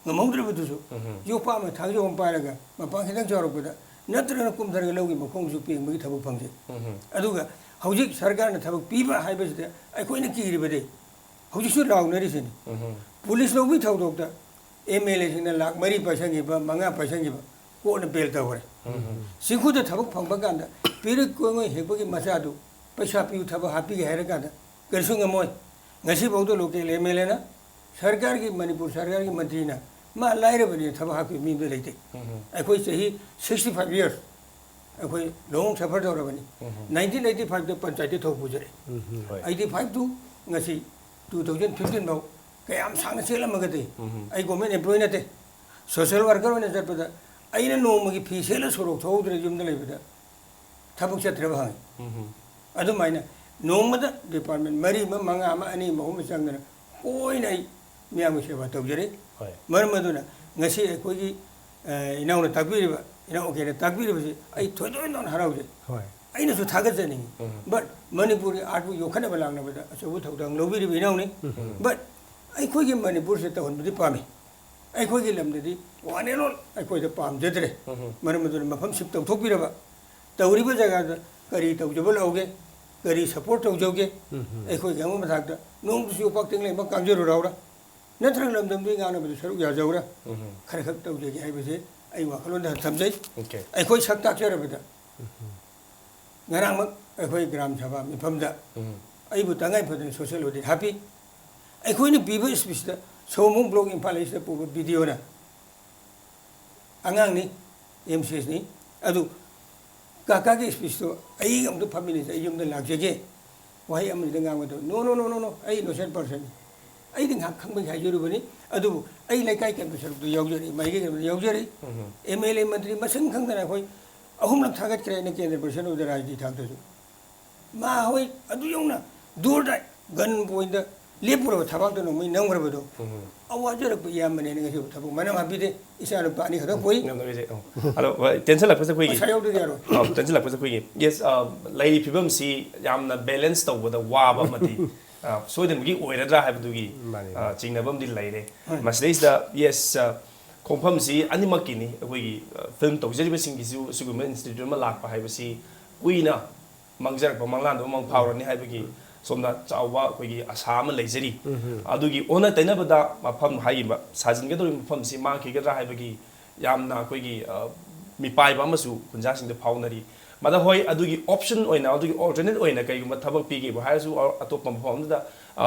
ꯉꯝꯍꯧꯗ꯭ꯔꯕꯗꯨꯁꯨ ꯎꯝ꯫ ꯌꯣꯄꯥꯛ ꯑꯃ ꯊꯥꯡꯖꯧ ꯑꯃ ꯄꯥꯏꯔꯒ ꯃꯄꯥꯟ ꯈꯤꯇꯪ ꯆꯥꯎꯔꯛꯄꯗ ꯅꯠꯇ꯭ꯔꯒꯅ ꯀꯨꯝꯊꯔꯒ ꯂꯧꯒꯤ ꯃꯈꯣꯡꯁꯨ ꯄꯦꯡꯕꯒꯤ ꯊꯕꯛ ꯐꯪꯖꯩ꯫ ꯑꯗꯨꯒ ꯍꯧꯖꯤꯛ ꯁꯔꯀꯥꯔꯅ ꯊꯕꯛ ꯄꯤꯕ ꯍꯥꯏꯕꯁꯤꯗ ꯑꯩꯈꯣꯏꯅ ꯀꯤꯔꯤꯕꯗꯤ ꯍꯧꯖꯤꯛꯁꯨ ꯂꯥꯎꯅꯔꯤꯁꯤꯅꯤ꯫ ꯄꯨꯂꯤꯁ ꯂꯧꯕꯒꯤ ꯊꯧꯗꯣꯛꯇ ꯑꯦꯝ ꯑꯦꯜ ꯑꯦꯁꯤꯡꯅ ꯂꯥꯛ ꯃꯔꯤ ꯄꯥꯏꯁꯟꯈꯤꯕ, ꯃꯉꯥ ꯄꯥꯏꯁꯟꯈꯤꯕ, ꯀꯣꯔꯠꯅ ꯕꯦꯜ ꯇꯧꯈ꯭ꯔꯦ꯫ ꯆꯤꯡꯈꯨꯗ ꯊꯕꯛ ꯐꯪꯕ ꯀꯥꯟꯗ ꯄꯤꯔꯨꯛ ꯀꯣꯏꯉꯣꯏ ꯍꯦꯛꯄꯒꯤ ꯃꯆꯥꯗꯨ ꯄꯩꯁꯥ ꯄꯤꯌꯨ, ꯊꯕꯛ ꯍꯥꯞꯄꯤꯒꯦ ꯍꯥꯏꯔ ꯀꯥꯟꯗ ꯀꯔꯤꯁꯨ ꯉꯝꯃꯣꯏ꯫ ꯉꯁꯤꯐꯥꯎꯗ ꯂꯣꯀꯦꯜ ꯑꯦꯝ ꯑꯦꯜ ꯑꯦꯅ, ꯁꯔꯀꯥꯔꯒꯤ, ꯃꯅꯤꯄꯨꯔ ꯁꯔꯀꯥꯔꯒꯤ ꯃꯟꯇ꯭ꯔꯤꯅ ꯃꯥ ꯂꯥꯏꯔꯕꯅꯤꯅ ꯊꯕꯛ ꯍꯥꯞꯄꯤꯕ ꯃꯤ ꯑꯝꯇ ꯂꯩꯇꯦ꯫ ꯑꯩꯈꯣꯏ ꯆꯍꯤ sixty five years ꯑꯩꯈꯣꯏ ꯂꯣꯡ ꯁꯐꯔ ꯇꯧꯔꯕꯅꯤ꯫ Nineteen eighty five ꯇ ꯄꯟꯆꯥꯌꯠꯇꯤ ꯊꯧ ꯄꯨꯖꯔꯛꯏ꯫ Eighty five ꯇꯨ ꯉꯁꯤ two thousand fifteen ꯐꯥꯎ ꯀꯌꯥꯝ ꯁꯥꯡꯅ ꯆꯦꯜꯂꯝꯃꯒꯗꯤ꯫ ꯑꯩ ꯒꯣꯔꯃꯦꯟ ꯑꯦꯝꯄ꯭ꯂꯣꯌꯤ ꯅꯠꯇꯦ꯫ ꯁꯣꯁꯤꯌꯦꯜ ꯋꯥꯔꯀꯔ ꯑꯣꯏꯅ ꯆꯠꯄꯗ ꯑꯩꯅ ꯅꯣꯡꯃꯒꯤ ꯐꯤ ꯁꯦꯠꯂ ꯁꯣꯔꯣꯛ ꯊꯣꯛꯍꯧꯗ꯭ꯔꯦ, ꯌꯨꯝꯗ ꯂꯩꯕꯗ ꯊꯕꯛ ꯆꯠꯇ꯭ꯔꯕ ꯍꯪꯉꯤ꯫ ꯑꯗꯨꯃꯥꯏꯅ ꯅꯣꯡꯃꯗ ꯗꯤꯄꯥꯔꯠꯃꯦꯟ ꯃꯔꯤ ꯑꯃ, ꯃꯉꯥ ꯑꯃ, ꯑꯅꯤ ꯑꯃ, ꯑꯍꯨꯝ ꯑꯃ ꯆꯪꯗꯅ ꯇꯣꯏꯅ ꯑꯩ ꯃꯤꯌꯥꯝꯒꯤ ꯁꯦꯕꯥ ꯇꯧꯖꯔꯤ꯫ ꯍꯣꯏ꯫ ꯃꯔꯝ ꯑꯗꯨꯅ ꯉꯁꯤ ꯑꯩꯈꯣꯏꯒꯤ, ꯑ, ꯏꯅꯥꯎꯅ ꯇꯥꯛꯄꯤꯔꯤꯕ, ꯏꯅꯥꯎ ꯑꯣꯀꯦꯅ ꯇꯥꯛꯄꯤꯔꯤꯕꯁꯤ ꯑꯩ ꯊꯣꯏꯗꯣꯛ ꯍꯦꯟꯗꯣꯛꯅ ꯍꯔꯥꯎꯖꯩ꯫ ꯍꯣꯏ꯫ ꯑꯩꯅꯁꯨ ꯊꯥꯒꯠꯆꯅꯤꯡꯉꯤ꯫ But ꯃꯅꯤꯄꯨꯔꯒꯤ ꯑꯥꯔꯠꯄꯨ ꯌꯣꯛꯈꯠꯅꯕ ꯂꯥꯛꯅꯕꯗ ꯑꯆꯧꯕ ꯊꯧꯗꯥꯡ ꯂꯧꯕꯤꯔꯤꯕ ꯏꯅꯥꯎꯅꯤ꯫ But ꯑꯩꯈꯣꯏꯒꯤ ꯃꯅꯤꯄꯨꯔꯁꯤꯗ ꯇꯧꯍꯟꯕꯗꯤ ꯄꯥꯝꯃꯤ꯫ ꯑꯩꯈꯣꯏꯒꯤ ꯂꯝꯗꯗꯤ one and all ꯑꯩꯈꯣꯏꯗ ꯄꯥꯝꯖꯗ꯭ꯔꯦ꯫ ꯃꯔꯝ ꯑꯗꯨꯅ ꯃꯐꯝ shift ꯇꯧꯊꯣꯛꯄꯤꯔꯕ, ꯇꯧꯔꯤꯕ ꯖꯒꯥꯗ ꯀꯔꯤ ꯇꯧꯖꯕ ꯂꯥꯛꯎꯒꯦ, ꯀꯔꯤ support ꯇꯧꯖꯧꯒꯦ, ꯑꯩꯈꯣꯏꯒꯤ ꯑꯉꯝꯕ ꯊꯥꯛꯇ ꯅꯣꯡꯃꯇꯁꯨ ꯌꯣꯄꯥꯛ ꯇꯦꯡꯂꯩ ꯑꯃ ꯀꯥꯡꯖꯔꯨ ꯂꯥꯎꯔ, ꯅꯠꯇ꯭ꯔꯒ ꯂꯝꯗꯝꯗꯨꯒꯤ ꯉꯥꯡꯅꯕꯗ ꯁꯔꯨꯛ ꯌꯥꯖꯧꯔ, ꯈꯔ ꯈꯛ ꯇꯧꯖꯒꯦ ꯍꯥꯏꯕꯁꯦ ꯑꯩ ꯋꯥꯈꯜꯂꯣꯟꯗ ꯊꯝꯖꯩ꯫ Okay꯫ ꯑꯩꯈꯣꯏ ꯁꯛ ꯇꯥꯛꯆꯔꯕꯗ, ꯉꯔꯥꯡꯃꯛ ꯑꯩꯈꯣꯏ ꯒ꯭ꯔꯥꯝ ꯁꯚꯥ ꯃꯤꯐꯝꯗ ꯑꯩꯕꯨ ꯇꯉꯥꯏ ꯐꯗꯅ social audit ꯍꯥꯞꯄꯤ꯫ ꯑꯩꯈꯣꯏꯅ ꯄꯤꯕ speech ꯇ ꯁꯑꯣꯝꯕꯨꯡ block Imphal East ꯇ ꯄꯨꯕ B D O ꯅ ꯑꯉꯥꯡꯅꯤ, M C S ꯅꯤ, ꯑꯗꯨ ꯀꯥꯀꯥꯒꯤ speech ꯇꯣ ꯑꯩ ꯑꯝꯇ ꯐꯝꯃꯤꯟꯅꯁꯦ, ꯑꯩ ꯌꯨꯝꯗ ꯂꯥꯛꯆꯒꯦ, ꯋꯥꯍꯩ ꯑꯃꯅꯤꯗ ꯉꯥꯡꯕꯗ, "No, no, no, no, no, ꯑꯩ innocent person ꯅꯤ꯫ ꯑꯩꯗꯤ ꯉꯥꯏꯍꯥꯛ ꯈꯪꯕꯒꯤ ꯍꯥꯏꯖꯔꯨꯕꯅꯤ, ꯑꯗꯨꯕꯨ ꯑꯩ ꯂꯩꯀꯥꯏ ꯀꯟꯕ ꯁꯔꯨꯛꯇ ꯌꯥꯎꯖꯔꯤ, ꯃꯥꯏꯀꯩ ꯀꯟꯕꯗ ꯌꯥꯎꯖꯔꯤ꯫ M L A ꯃꯟꯇ꯭ꯔꯤ ꯃꯁꯤꯡ ꯈꯪꯗꯅ ꯑꯩꯈꯣꯏ ꯑꯍꯨꯝꯂꯛ ꯊꯥꯒꯠꯈ꯭ꯔꯦ ꯑꯩꯅ ꯀꯦꯟꯗ꯭ꯔ ꯄꯔꯤꯁꯗ ꯑꯣꯏꯕꯗ ꯔꯥꯖꯅꯤꯇꯤ ꯊꯥꯛꯇꯁꯨ꯫ ꯃꯥ ꯍꯣꯏ ꯑꯗꯨ ꯌꯧꯅ ꯗꯨꯔꯗ gun point ꯗ ꯂꯦꯞꯄꯨꯔꯕ ꯊꯕꯥꯛꯇ ꯅꯣꯡꯃꯩ ꯅꯝꯈ꯭ꯔꯕꯗꯣ, ꯑꯋꯥꯖꯔꯛꯄ ꯏꯌꯥꯝꯕꯅꯦꯅ ꯉꯁꯤ ꯊꯕꯛ ꯃꯅꯝ ꯍꯥꯞꯄꯤꯗꯦ꯫ ꯏꯆꯥ ꯅꯨꯄꯥ ꯑꯅꯤ ꯈꯛꯇ ꯄꯣꯛꯏ꯫ ꯌꯥꯝ ꯅꯨꯡꯉꯥꯏꯖꯩ꯫ ꯑꯣ꯫ ꯑꯗꯣ, ꯍꯣꯏ, ꯇꯦꯟꯁꯤꯜꯂꯛꯄꯁꯦ ꯑꯩꯈꯣꯏꯒꯤ ꯃꯁꯥ ꯌꯥꯎꯗ꯭ꯔꯗꯤ ꯌꯥꯔꯣꯏ꯫ ꯑꯣ, ꯇꯦꯟꯁꯤꯜꯂꯛꯄꯁꯦ ꯑꯩꯈꯣꯏꯒꯤ, yes, ꯑ, ꯂꯩꯔꯤ ꯐꯤꯕꯝꯁꯤ ꯌꯥꯝꯅ balance ꯇꯧꯕꯗ ꯋꯥꯕ ꯑꯃꯗꯤ, ꯑ, ꯁꯣꯏꯗꯅꯃꯛꯀꯤ ꯑꯣꯏꯔꯗ꯭ꯔꯥ ꯍꯥꯏꯕꯗꯨꯒꯤ, ꯃꯥꯅꯤ, ꯑ, ꯃꯥꯅꯤ꯫ ꯆꯤꯡꯅꯕ ꯑꯃꯗꯤ ꯂꯩꯔꯦ꯫ ꯍꯣꯏ꯫ ꯃꯁꯤꯗꯩꯁꯤꯗ, yes, ꯑ, ꯈꯣꯡꯐꯝꯁꯤ ꯑꯅꯤꯃꯛꯀꯤꯅꯤ꯫ ꯑꯩꯈꯣꯏꯒꯤ ꯐꯤꯜꯝ ꯇꯧꯖꯔꯤꯕꯁꯤꯡꯒꯤꯁꯨ ꯑꯁꯤꯒꯨꯝꯕ ꯏꯟꯁꯇꯤꯇ꯭ꯌꯨꯠ ꯑꯃ ꯂꯥꯛꯄ ꯍꯥꯏꯕꯁꯤ ꯀꯨꯏꯅ ꯃꯥꯡꯖꯔꯛꯄ ꯃꯪꯂꯥꯟꯗꯨ ꯃꯪ ꯐꯥꯎꯔꯅꯤ ꯍꯥꯏꯕꯒꯤ ꯁꯣꯝꯗ ꯆꯥꯎꯕ ꯑꯩꯈꯣꯏꯒꯤ ꯑꯁꯥ ꯑꯃ ꯂꯩꯖꯔꯤ꯫ ꯑꯗꯨꯒꯤ ꯑꯣꯟꯅ ꯇꯩꯅꯕꯗ ꯃꯐꯝ ꯍꯥꯏꯔꯤꯕ ꯁꯥꯖꯤꯟꯒꯗꯧꯔꯤꯕ ꯃꯐꯝꯁꯤ ꯃꯥꯡꯈꯤꯒꯗ꯭ꯔꯥ ꯍꯥꯏꯕꯒꯤ ꯌꯥꯝꯅ ꯑꯩꯈꯣꯏꯒꯤ, ꯑ, ꯃꯤꯄꯥꯏꯕ ꯑꯃꯁꯨ ꯈꯨꯟꯖꯥꯁꯤꯡꯗ ꯐꯥꯎꯅꯔꯤ꯫ ꯃꯗ ꯍꯣꯏ, ꯑꯗꯨꯒꯤ ꯑꯣꯞꯁꯟ ꯑꯣꯏꯅ, ꯑꯗꯨꯒꯤ ꯑꯣꯜꯇꯔꯅꯦꯠ ꯑꯣꯏꯅ ꯀꯩꯒꯨꯝꯕ ꯊꯕꯛ ꯄꯤꯒꯦꯕꯨ ꯍꯥꯏꯔꯁꯨ, ꯑ-, ꯑꯇꯣꯞꯄ ꯃꯐꯝ ꯑꯃꯗ, ꯑ,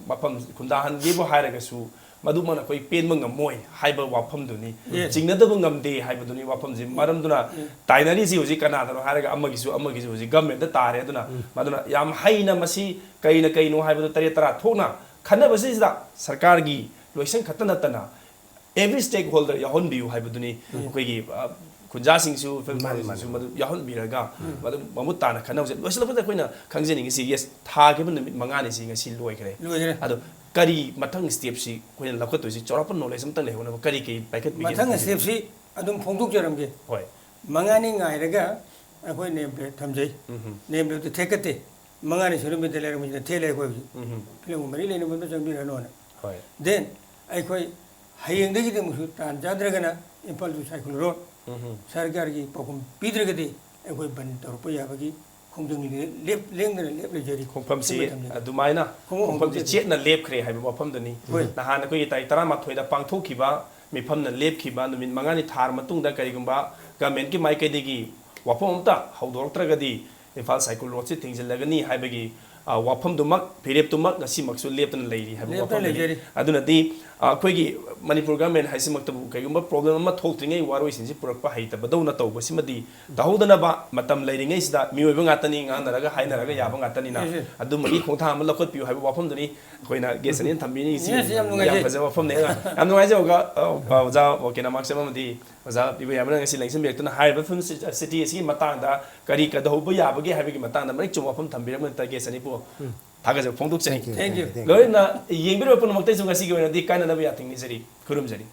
ꯃꯐꯝ ꯈꯨꯟꯗꯥꯍꯟꯒꯦꯕꯨ ꯍꯥꯏꯔꯒꯁꯨ, ꯃꯗꯨꯃꯛꯅ ꯑꯩꯈꯣꯏ ꯄꯦꯟꯕ ꯉꯝꯃꯣꯏ ꯍꯥꯏꯕ ꯋꯥꯐꯝꯗꯨꯅꯤ꯫ Yes. ꯆꯤꯡꯅꯗꯕ ꯉꯝꯗꯦ ꯍꯥꯏꯕꯗꯨꯅꯤ ꯋꯥꯐꯝꯁꯤ꯫ ꯃꯔꯝꯗꯨꯅ ꯇꯥꯏꯅꯔꯤꯁꯤ ꯍꯧꯖꯤꯛ ꯀꯅꯥꯗꯅꯣ ꯍꯥꯏꯔꯒ ꯑꯃꯒꯤꯁꯨ ꯑꯃꯒꯤꯁꯨ ꯍꯧꯖꯤꯛ ꯒꯃꯦꯟꯗ ꯇꯥꯔꯦ꯫ ꯑꯗꯨꯅ ꯃꯗꯨꯅ ꯌꯥꯝ ꯍꯩꯅ ꯃꯁꯤ ꯀꯩꯅ ꯀꯩꯅꯣ ꯍꯥꯏꯕꯗꯨ ꯇꯔꯦꯠ ꯇꯔꯥ ꯊꯣꯛꯅ ꯈꯟꯅꯕꯁꯤꯗ ꯁꯔꯀꯥꯔꯒꯤ ꯂꯣꯏꯁꯪ ꯈꯛꯇ ꯅꯠꯇꯅ every stakeholder ꯌꯥꯎꯍꯟꯕꯤꯌꯨ ꯍꯥꯏꯕꯗꯨꯅꯤ꯫ ꯑꯩꯈꯣꯏꯒꯤ, ꯑ, ꯈꯨꯟꯖꯥꯁꯤꯡꯁꯨ, ꯐꯤꯜꯝ ꯃꯥꯅꯤ, ꯁꯥꯕꯤꯁꯤꯡꯁꯨ ꯃꯥꯅꯤ꯫ ꯃꯗꯨ ꯌꯥꯎꯍꯟꯕꯤꯔꯒ ꯃꯗꯨ ꯃꯃꯨꯠ ꯇꯥꯅ ꯈꯟꯅꯍꯧꯁꯦ꯫ ꯂꯣꯏꯁꯤꯜꯂꯛꯄꯗ ꯑꯩꯈꯣꯏꯅ ꯈꯪꯖꯅꯤꯡꯉꯤꯁꯤ, yes, ꯊꯥꯈꯤꯕ ꯅꯨꯃꯤꯠ ꯃꯉꯥꯅꯤꯁꯤ ꯉꯁꯤ ꯂꯣꯏꯈ꯭ꯔꯦ꯫ ꯂꯣꯏꯈ꯭ꯔꯦ꯫ ꯑꯗꯣ ꯀꯔꯤ ꯃꯊꯪ ꯁ꯭ꯇꯦꯞꯁꯤ ꯑꯩꯈꯣꯏꯅ ꯂꯧꯈꯠꯇꯣꯏꯁꯤ? ꯆꯥꯎꯔꯥꯛꯄ ꯅꯣꯂꯦꯖ ꯑꯃꯇꯪ ꯂꯩꯍꯧꯅꯕ ꯀꯔꯤ ꯀꯔꯤ ꯄꯥꯏꯈꯠꯄꯤꯒꯦ? ꯃꯊꯪ ꯁ꯭ꯇꯦꯞꯁꯤ ꯑꯗꯨꯝ ꯐꯣꯡꯗꯣꯛꯆꯔꯝꯒꯦ꯫ ꯍꯣꯏ꯫ ꯃꯉꯥꯅꯤ ꯉꯥꯏꯔꯒ ꯑꯩꯈꯣꯏ ꯅꯦꯝ ꯄ꯭ꯂꯦꯠ ꯊꯝꯖꯩ꯫ ꯎꯝ꯫ ꯅꯦꯝ ꯄ꯭ꯂꯦꯠꯇꯨ ꯊꯦꯛꯀꯠꯇꯦ꯫ ꯃꯉꯥꯅꯤ ꯁꯨꯔꯝꯕꯗ ꯂꯩꯔꯝꯕꯁꯤꯗ ꯊꯦꯛꯂꯦ ꯑꯩꯈꯣꯏ ꯍꯧꯖꯤꯛ꯫ ꯎꯝ꯫ ꯐꯤꯂꯝꯒ ꯃꯔꯤ ꯂꯩꯅꯕ ꯑꯝꯇ ꯆꯪꯕꯤꯔꯅꯣꯅ꯫ ꯍꯣꯏ꯫ Then ꯑꯩꯈꯣꯏ ꯍꯌꯦꯡꯗꯒꯤꯗꯤ ꯑꯃꯨꯛꯁꯨ ꯇꯥꯟ ꯆꯥꯗ꯭ꯔꯒꯅ ꯏꯝꯐꯥꯜ to ꯁꯥꯏꯀꯨꯜ ꯔꯣꯗ ꯎꯝ꯫ ꯁꯔꯀꯥꯔꯒꯤ ꯄꯥꯎꯈꯨꯝ ꯄꯤꯗ꯭ꯔꯒꯗꯤ ꯑꯩꯈꯣꯏ ꯕꯟ ꯇꯧꯔꯛꯄ ꯌꯥꯕꯒꯤ ꯈꯣꯡꯖꯪ ꯂꯦꯞ-, ꯂꯦꯡꯗꯅ ꯂꯦꯞ ꯂꯩꯖꯔꯤ꯫ ꯈꯣꯡꯐꯝꯁꯤ ꯁꯤꯃ ꯊꯝꯖꯒꯦ꯫ ꯑꯗꯨꯃꯥꯏꯅ ꯈꯣꯡꯎꯞ ꯈꯣꯡꯐꯝꯁꯤ ꯍꯣꯡꯗꯣꯛꯆꯒꯦ꯫ ꯆꯦꯠꯅ ꯂꯦꯞꯈ꯭ꯔꯦ ꯍꯥꯏꯕ ꯋꯥꯐꯝꯗꯨꯅꯤ꯫ ꯍꯣꯏ꯫ ꯅꯍꯥꯟ ꯑꯩꯈꯣꯏꯒꯤ ꯇꯥꯔꯤꯛ ꯇꯔꯥꯃꯥꯊꯣꯏꯗ ꯄꯥꯡꯊꯣꯛꯈꯤꯕ ꯃꯤꯐꯝꯅ ꯂꯦꯞꯈꯤꯕ ꯅꯨꯃꯤꯠ ꯃꯉꯥꯅꯤ ꯊꯥꯔ ꯃꯇꯨꯡꯗ ꯀꯔꯤꯒꯨꯝꯕ ꯒꯃꯦꯟꯒꯤ ꯃꯥꯏꯀꯩꯗꯒꯤ ꯋꯥꯐꯝ ꯑꯃꯇ ꯍꯧꯗꯣꯔꯛꯇ꯭ꯔꯒꯗꯤ ꯏꯝꯐꯥꯜ ꯁꯥꯏꯀꯨꯜ ꯔꯣꯗꯁꯤ ꯊꯤꯡꯖꯤꯜꯂꯒꯅꯤ ꯍꯥꯏꯕꯒꯤ, ꯑ, ꯋꯥꯐꯝꯗꯨꯃꯛ, ꯐꯤꯔꯦꯞꯇꯨꯃꯛ ꯉꯁꯤꯃꯛꯁꯨ ꯂꯦꯞꯇꯅ ꯂꯩꯔꯤ ꯍꯥꯏꯕ ꯂꯦꯞꯇꯅ ꯋꯥꯐꯝꯗꯨꯅꯤ꯫ ꯂꯩꯖꯔꯤ꯫ ꯑꯗꯨꯅꯗꯤ, ꯑ, ꯑꯩꯈꯣꯏꯒꯤ ꯃꯅꯤꯄꯨꯔ ꯒꯃꯦꯟ ꯍꯥꯏꯁꯤꯃꯛꯇꯕꯨ ꯀꯩꯒꯨꯝꯕ ꯄ꯭ꯔꯣꯕ꯭ꯂꯦꯝ ꯑꯃ ꯊꯣꯛꯇ꯭ꯔꯤꯉꯩ ꯋꯥꯔꯣꯏꯁꯤꯟꯁꯤ ꯄꯨꯔꯛꯄ ꯍꯩꯇꯕꯗꯧꯅ ꯇꯧꯕꯁꯤꯃꯗꯤ ꯇꯧꯍꯧꯗꯅꯕ ꯃꯇꯝ ꯂꯩꯔꯤꯉꯩꯁꯤꯗ ꯃꯤꯑꯣꯏꯕ ꯉꯥꯛꯇꯅꯤ, ꯉꯥꯡꯅꯔꯒ ꯍꯥꯏꯅꯔꯒ ꯌꯥꯕ ꯉꯥꯛꯇꯅꯤꯅ, Yes, yes. ꯑꯗꯨꯃꯒꯤ ꯈꯣꯡꯊꯥꯡ ꯑꯃ ꯂꯧꯈꯠꯄꯤꯌꯨ ꯍꯥꯏꯕ ꯋꯥꯐꯝꯗꯨꯅꯤ ꯑꯩꯈꯣꯏꯅ ꯒꯦꯁ ꯑꯅꯤꯅ ꯊꯝꯕꯤꯅꯤꯡꯉꯤꯁꯤ꯫ Yes, ꯌꯥꯝ ꯅꯨꯡꯉꯥꯏꯖꯩ꯫ ꯌꯥꯝ ꯐꯖꯕ ꯋꯥꯐꯝꯅꯤ꯫ ꯌꯥꯝ ꯅꯨꯡꯉꯥꯏꯖꯩ ꯑꯣꯖꯥ, ꯑ, ꯑꯣꯖꯥ ꯋꯥꯀꯤꯅ ꯃꯥꯛꯁꯦꯝ ꯑꯃꯗꯤ ꯑꯣꯖꯥ ꯏꯕꯣꯌꯥꯏꯃꯅ ꯉꯁꯤ ꯂꯦꯡꯁꯤꯟꯕꯤꯔꯛꯇꯨꯅ ꯍꯥꯏꯔꯤꯕ ꯐꯤꯜꯝ ꯁꯤ-, ꯁꯤꯇꯤ ꯑꯁꯤꯒꯤ ꯃꯇꯥꯡꯗ ꯀꯔꯤ ꯀꯩꯗꯧꯕ ꯌꯥꯕꯒꯦ ꯍꯥꯏꯕꯒꯤ ꯃꯇꯥꯡꯗ ꯃꯔꯤꯛ ꯆꯨꯝꯕ ꯋꯥꯐꯝ ꯊꯝꯕꯤꯔꯛꯄ ꯅꯨꯃꯤꯠꯇ ꯒꯦꯁ ꯑꯅꯤꯕꯨ ꯊꯥꯒꯠꯆꯕ ꯐꯣꯡꯗꯣꯛꯆꯔꯤ꯫ Thank you, thank you, thank you. ꯂꯣꯏꯅ ꯌꯦꯡꯕꯤꯔꯤꯕ ꯄꯨꯝꯅꯃꯛꯇꯁꯨ ꯉꯁꯤꯒꯤ ꯑꯣꯏꯅꯗꯤ ꯀꯥꯏꯅꯅꯕ ꯌꯥꯊꯪ ꯅꯤꯖꯔꯤ꯫ ꯈꯨꯔꯨꯝꯖꯔꯤ꯫